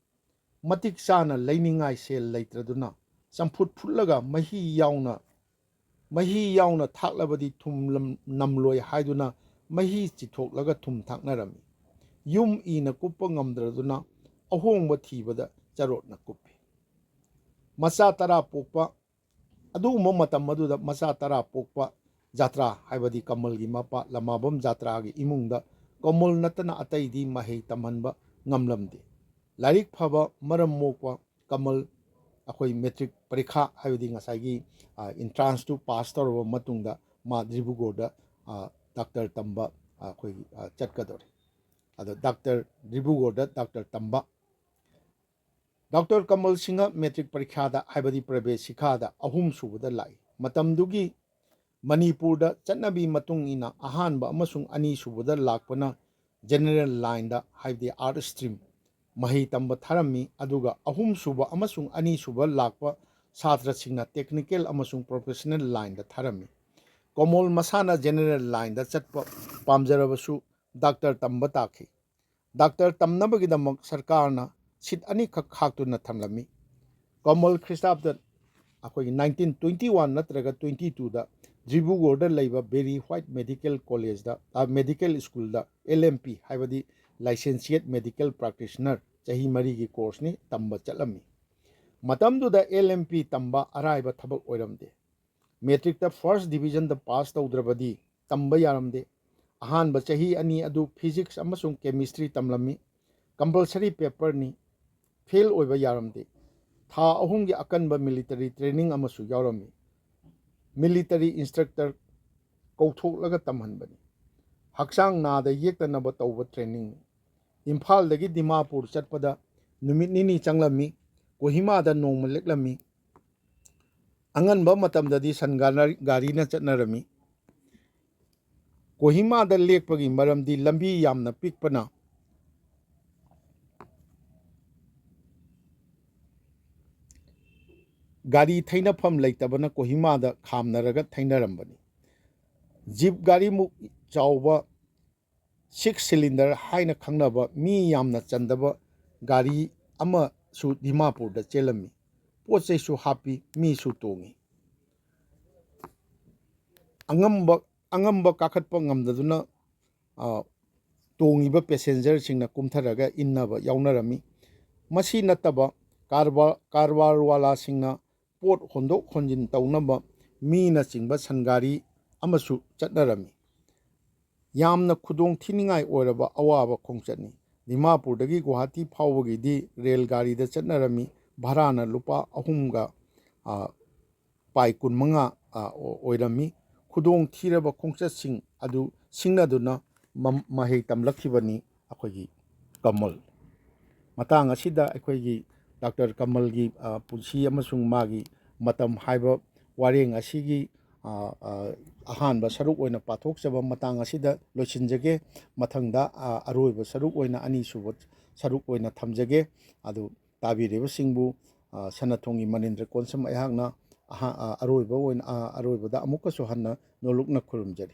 ꯃꯇꯤꯛ ꯆꯥꯅ ꯂꯩꯅꯤꯡꯉꯥꯏ ꯁꯦꯜ ꯂꯩꯇ꯭ꯔꯗꯨꯅ ꯆꯝꯐꯨꯠ ꯐꯨꯠꯂꯒ ꯃꯍꯤ ꯌꯥꯎꯅ, ꯃꯍꯤ ꯌꯥꯎꯅ ꯊꯥꯛꯂꯕꯗꯤ ꯊꯨꯝ ꯂꯝ-, ꯅꯝꯂꯣꯏ" ꯍꯥꯏꯗꯨꯅ ꯃꯍꯤ ꯆꯤꯊꯣꯛꯂꯒ ꯊꯨꯝ ꯊꯥꯛꯅꯔꯝꯃꯤ꯫ ꯌꯨꯝ ꯏꯅ ꯀꯨꯞꯄ ꯉꯝꯗ꯭ꯔꯗꯨꯅ ꯑꯍꯣꯡꯕ ꯊꯤꯕꯗ ꯆꯔꯣꯠꯅ ꯀꯨꯞꯄꯤ꯫ ꯃꯆꯥ ꯇꯔꯥ ꯄꯣꯛꯄ, ꯑꯗꯨꯒꯨꯝꯕ ꯃꯇꯝ ꯑꯗꯨꯗ ꯃꯆꯥ ꯇꯔꯥ ꯄꯣꯛꯄ ꯖꯥꯇ꯭ꯔꯥ, ꯍꯥꯏꯕꯗꯤ ꯀꯃꯜꯒꯤ ꯃꯄꯥ ꯂꯃꯥꯕꯝ ꯖꯥꯇ꯭ꯔꯥꯒꯤ ꯏꯃꯨꯡꯗ ꯀꯃꯜ ꯅꯠꯇꯅ ꯑꯇꯩꯗꯤ ꯃꯍꯩ ꯇꯝꯍꯟꯕ ꯉꯝꯂꯝꯗꯦ꯫ ꯂꯥꯏꯔꯤꯛ ꯐꯕ, ꯃꯔꯝ ꯃꯣꯛꯄ ꯀꯃꯜ ꯑꯩꯈꯣꯏ ꯃꯦꯇ꯭ꯔꯤꯛ ꯄꯔꯤꯈꯥ, ꯍꯥꯏꯕꯗꯤ ꯉꯁꯥꯏꯒꯤ, ꯑ, entrance ꯇꯨ pass ꯇꯧꯔꯕ ꯃꯇꯨꯡꯗ ꯃꯥ ꯗꯤꯕ꯭ꯔꯨꯒꯔꯗ, ꯑ, ꯗꯥꯛꯇꯔ ꯇꯝꯕ, ꯑ, ꯑꯩꯈꯣꯏꯒꯤ, ꯑ, ꯆꯠꯀꯗꯧꯔꯤ꯫ ꯑꯗꯣ ꯗꯥꯛꯇꯔ, ꯗꯤꯕ꯭ꯔꯨꯒꯔꯗ ꯗꯥꯛꯇꯔ ꯇꯝꯕ꯫ ꯗꯥꯛꯇꯔ ꯀꯃꯜ ꯁꯤꯡꯍ ꯃꯦꯇ꯭ꯔꯤꯛ ꯄꯔꯤꯈ꯭ꯌꯥꯗ, ꯍꯥꯏꯕꯗꯤ ꯄ꯭ꯔꯕꯦꯁꯤꯀꯥꯗ ꯑꯍꯨꯝ ꯁꯨꯕꯗ ꯂꯥꯛꯏ꯫ ꯃꯇꯝꯗꯨꯒꯤ ꯃꯅꯤꯄꯨꯔꯗ ꯆꯠꯅꯕꯤ ꯃꯇꯨꯡ ꯏꯟꯅ ꯑꯍꯥꯟꯕ ꯑꯃꯁꯨꯡ ꯑꯅꯤꯁꯨꯕꯗ ꯂꯥꯛꯄꯅ general line ꯗ, ꯍꯥꯏꯕꯗꯤ arts stream, ꯃꯍꯩ ꯇꯝꯕ ꯊꯥꯔꯝꯃꯤ, ꯑꯗꯨꯒ ꯑꯍꯨꯝꯁꯨꯕ ꯑꯃꯁꯨꯡ ꯑꯅꯤꯁꯨꯕ ꯂꯥꯛꯄ ꯁꯥꯇ꯭ꯔꯁꯤꯡꯅ technical ꯑꯃꯁꯨꯡ professional line ꯗ ꯊꯥꯔꯝꯃꯤ꯫ ꯀꯃꯜ ꯃꯁꯥꯅ general line ꯗ ꯆꯠꯄ ꯄꯥꯝꯖꯔꯕꯁꯨ ꯗꯥꯛꯇꯔ ꯇꯝꯕ ꯇꯥꯈꯤ꯫ ꯗꯥꯛꯇꯔ ꯇꯝꯅꯕꯒꯤꯗꯃꯛ ꯁꯔꯀꯥꯔꯅ seat ꯑꯅꯤꯈꯛ ꯈꯥꯛꯇꯨꯅ ꯊꯝꯂꯝꯃꯤ꯫ ꯀꯃꯜ ꯈ꯭ꯔꯤꯁꯇꯥꯕꯗ ꯑꯩꯈꯣꯏꯒꯤ nineteen twenty one ꯅꯠꯇ꯭ꯔꯒ twenty two ꯗ ꯗꯤꯕ꯭ꯔꯨꯒꯔꯗ ꯂꯩꯕ ꯕꯦꯔꯤ ꯋꯥꯏꯠ ꯃꯦꯗꯤꯀꯦꯜ ꯀꯣꯂꯦꯖꯇ, ꯑ, ꯃꯦꯗꯤꯀꯦꯜ ꯁ꯭ꯀꯨꯜꯗ L M P, ꯍꯥꯏꯕꯗꯤ Licentiate Medical Practitioner, ꯆꯍꯤ ꯃꯔꯤꯒꯤ course ꯅꯤ, ꯇꯝꯕ ꯆꯠꯂꯝꯃꯤ꯫ ꯃꯇꯝꯗꯨꯗ L M P ꯇꯝꯕ ꯑꯔꯥꯏꯕ ꯊꯕꯛ ꯑꯣꯏꯔꯝꯗꯦ꯫ ꯃꯦꯇ꯭ꯔꯤꯛꯇ first division ꯗ pass ꯇꯧꯗ꯭ꯔꯕꯗꯤ ꯇꯝꯕ ꯌꯥꯔꯝꯗꯦ꯫ ꯑꯍꯥꯟꯕ ꯆꯍꯤ ꯑꯅꯤ ꯑꯗꯨ physics ꯑꯃꯁꯨꯡ chemistry ꯇꯝꯂꯝꯃꯤ꯫ Compulsory paper ꯅꯤ꯫ Fail ꯑꯣꯏꯕ ꯌꯥꯔꯝꯗꯦ꯫ ꯊꯥ ꯑꯍꯨꯝꯒꯤ ꯑꯀꯟꯕ military training ꯑꯃꯁꯨ ꯌꯥꯎꯔꯝꯃꯤ꯫ Military instructor ꯀꯧꯊꯣꯛꯂꯒ ꯇꯝꯍꯟꯕꯅꯤ꯫ ꯍꯛꯆꯥꯡ ꯅꯥꯗ ꯌꯦꯛꯇꯅꯕ ꯇꯧꯕ training ꯅꯤ꯫ ꯏꯝꯐꯥꯜꯗꯒꯤ ꯗꯤꯃꯥꯄꯨꯔ ꯆꯠꯄꯗ ꯅꯨꯃꯤꯠ ꯅꯤꯅꯤ ꯆꯪꯂꯝꯃꯤ꯫ ꯀꯣꯍꯤꯃꯥꯗ ꯅꯣꯡꯃ ꯂꯦꯛꯂꯝꯃꯤ꯫ ꯑꯉꯟꯕ ꯃꯇꯝꯗꯗꯤ ꯁꯟ ꯒꯥꯔꯤ-, ꯒꯥꯔꯤꯅ ꯆꯠꯅꯔꯝꯃꯤ꯫ ꯀꯣꯍꯤꯃꯥꯗ ꯂꯦꯛꯄꯒꯤ ꯃꯔꯝꯗꯤ ꯂꯝꯕꯤ ꯌꯥꯝꯅ ꯄꯤꯛꯄꯅ ꯒꯥꯔꯤ ꯊꯩꯅꯐꯝ ꯂꯩꯇꯕꯅ ꯀꯣꯍꯤꯃꯥꯗ ꯈꯥꯝꯅꯔꯒ ꯊꯩꯅꯔꯝꯕꯅꯤ꯫ ꯖꯤꯞ ꯒꯥꯔꯤꯃꯨꯛ ꯆꯥꯎꯕ six cylinder ꯍꯥꯏꯅ ꯈꯪꯅꯕ ꯃꯤ ꯌꯥꯝꯅ ꯆꯟꯗꯕ ꯒꯥꯔꯤ ꯑꯃꯁꯨ ꯗꯤꯃꯥꯄꯨꯔꯗ ꯆꯦꯜꯂꯝꯃꯤ꯫ ꯄꯣꯠ ꯆꯩꯁꯨ ꯍꯥꯞꯄꯤ, ꯃꯤꯁꯨ ꯇꯣꯡꯉꯤ꯫ ꯑꯉꯝꯕ, ꯑꯉꯝꯕ ꯀꯥꯈꯠꯄ ꯉꯝꯗꯗꯨꯅ, ꯑ, ꯇꯣꯡꯉꯤꯕ passenger ꯁꯤꯡꯅ ꯀꯨꯝꯊꯔꯒ ꯏꯟꯅꯕ ꯌꯥꯎꯅꯔꯝꯃꯤ꯫ ꯃꯁꯤ ꯅꯠꯇꯕ ꯀꯥꯔꯕꯥ-, ꯀꯥꯔꯕꯥꯔꯋꯥꯂꯥꯁꯤꯡꯅ ꯄꯣꯠ ꯍꯣꯟꯗꯣꯛ ꯍꯣꯟꯖꯤꯟ ꯇꯧꯅꯕ ꯃꯤꯅꯆꯤꯡꯕ ꯁꯟꯒꯥꯔꯤ ꯑꯃꯁꯨ ꯆꯠꯅꯔꯝꯃꯤ꯫ ꯌꯥꯝꯅ ꯈꯨꯗꯣꯡ ꯊꯤꯅꯤꯡꯉꯥꯏ ꯑꯣꯏꯔꯕ ꯑꯋꯥꯕ ꯈꯣꯡꯆꯠꯅꯤ꯫ ꯗꯤꯃꯥꯄꯨꯔꯗꯒꯤ ꯒꯨꯋꯥꯍꯥꯇꯤ ꯐꯥꯎꯕꯒꯤꯗꯤ ꯔꯦꯜ ꯒꯥꯔꯤꯗ ꯆꯠꯅꯔꯝꯃꯤ꯫ ꯚꯔꯥꯅ ꯂꯨꯄꯥ ꯑꯍꯨꯝꯒ, ꯑ, ꯄꯥꯏ ꯀꯨꯟꯃꯉꯥ, ꯑ, ꯑꯣ-, ꯑꯣꯏꯔꯝꯃꯤ꯫ ꯈꯨꯗꯣꯡ ꯊꯤꯔꯕ ꯈꯣꯡꯆꯠꯁꯤꯡ ꯑꯗꯨ ꯁꯤꯡꯅꯗꯨꯅ ꯃꯝ-, ꯃꯍꯩ ꯇꯝꯂꯛꯈꯤꯕꯅꯤ ꯑꯩꯈꯣꯏꯒꯤ ꯀꯃꯜ꯫ ꯃꯇꯥꯡ ꯑꯁꯤꯗ ꯑꯩꯈꯣꯏꯒꯤ ꯗꯥꯛꯇꯔ ꯀꯃꯜꯒꯤ, ꯑ, ꯄꯨꯟꯁꯤ ꯑꯃꯁꯨꯡ ꯃꯥꯒꯤ ꯃꯇꯝ ꯍꯥꯏꯕ ꯋꯥꯔꯦꯡ ꯑꯁꯤꯒꯤ, ꯑ, ꯑ, ꯑꯍꯥꯟꯕ ꯁꯔꯨꯛ ꯑꯣꯏꯅ ꯄꯥꯊꯣꯛꯆꯕ ꯃꯇꯥꯡ ꯑꯁꯤꯗ ꯂꯣꯏꯁꯤꯟꯖꯒꯦ꯫ ꯃꯊꯪꯗ, ꯑ, ꯑꯔꯣꯏꯕ ꯁꯔꯨꯛ ꯑꯣꯏꯅ, ꯑꯅꯤꯁꯨꯕ ꯁꯔꯨꯛ ꯑꯣꯏꯅ ꯊꯝꯖꯒꯦ꯫ ꯑꯗꯨ ꯇꯥꯕꯤꯔꯤꯕꯁꯤꯡꯕꯨ, ꯑ, ꯁꯅꯥꯊꯣꯡꯒꯤ ꯃꯅꯤꯟꯗ꯭ꯔ ꯀꯣꯟꯁꯝ ꯑꯩꯍꯥꯛꯅ ꯑꯍꯥ-, ꯑ, ꯑꯔꯣꯏꯕ ꯑꯣꯏꯅ, ꯑ, ꯑꯔꯣꯏꯕꯗ ꯑꯃꯨꯛꯀꯁꯨ ꯍꯟꯅ ꯅꯣꯂꯨꯛꯅ ꯈꯨꯔꯨꯝꯖꯔꯤ꯫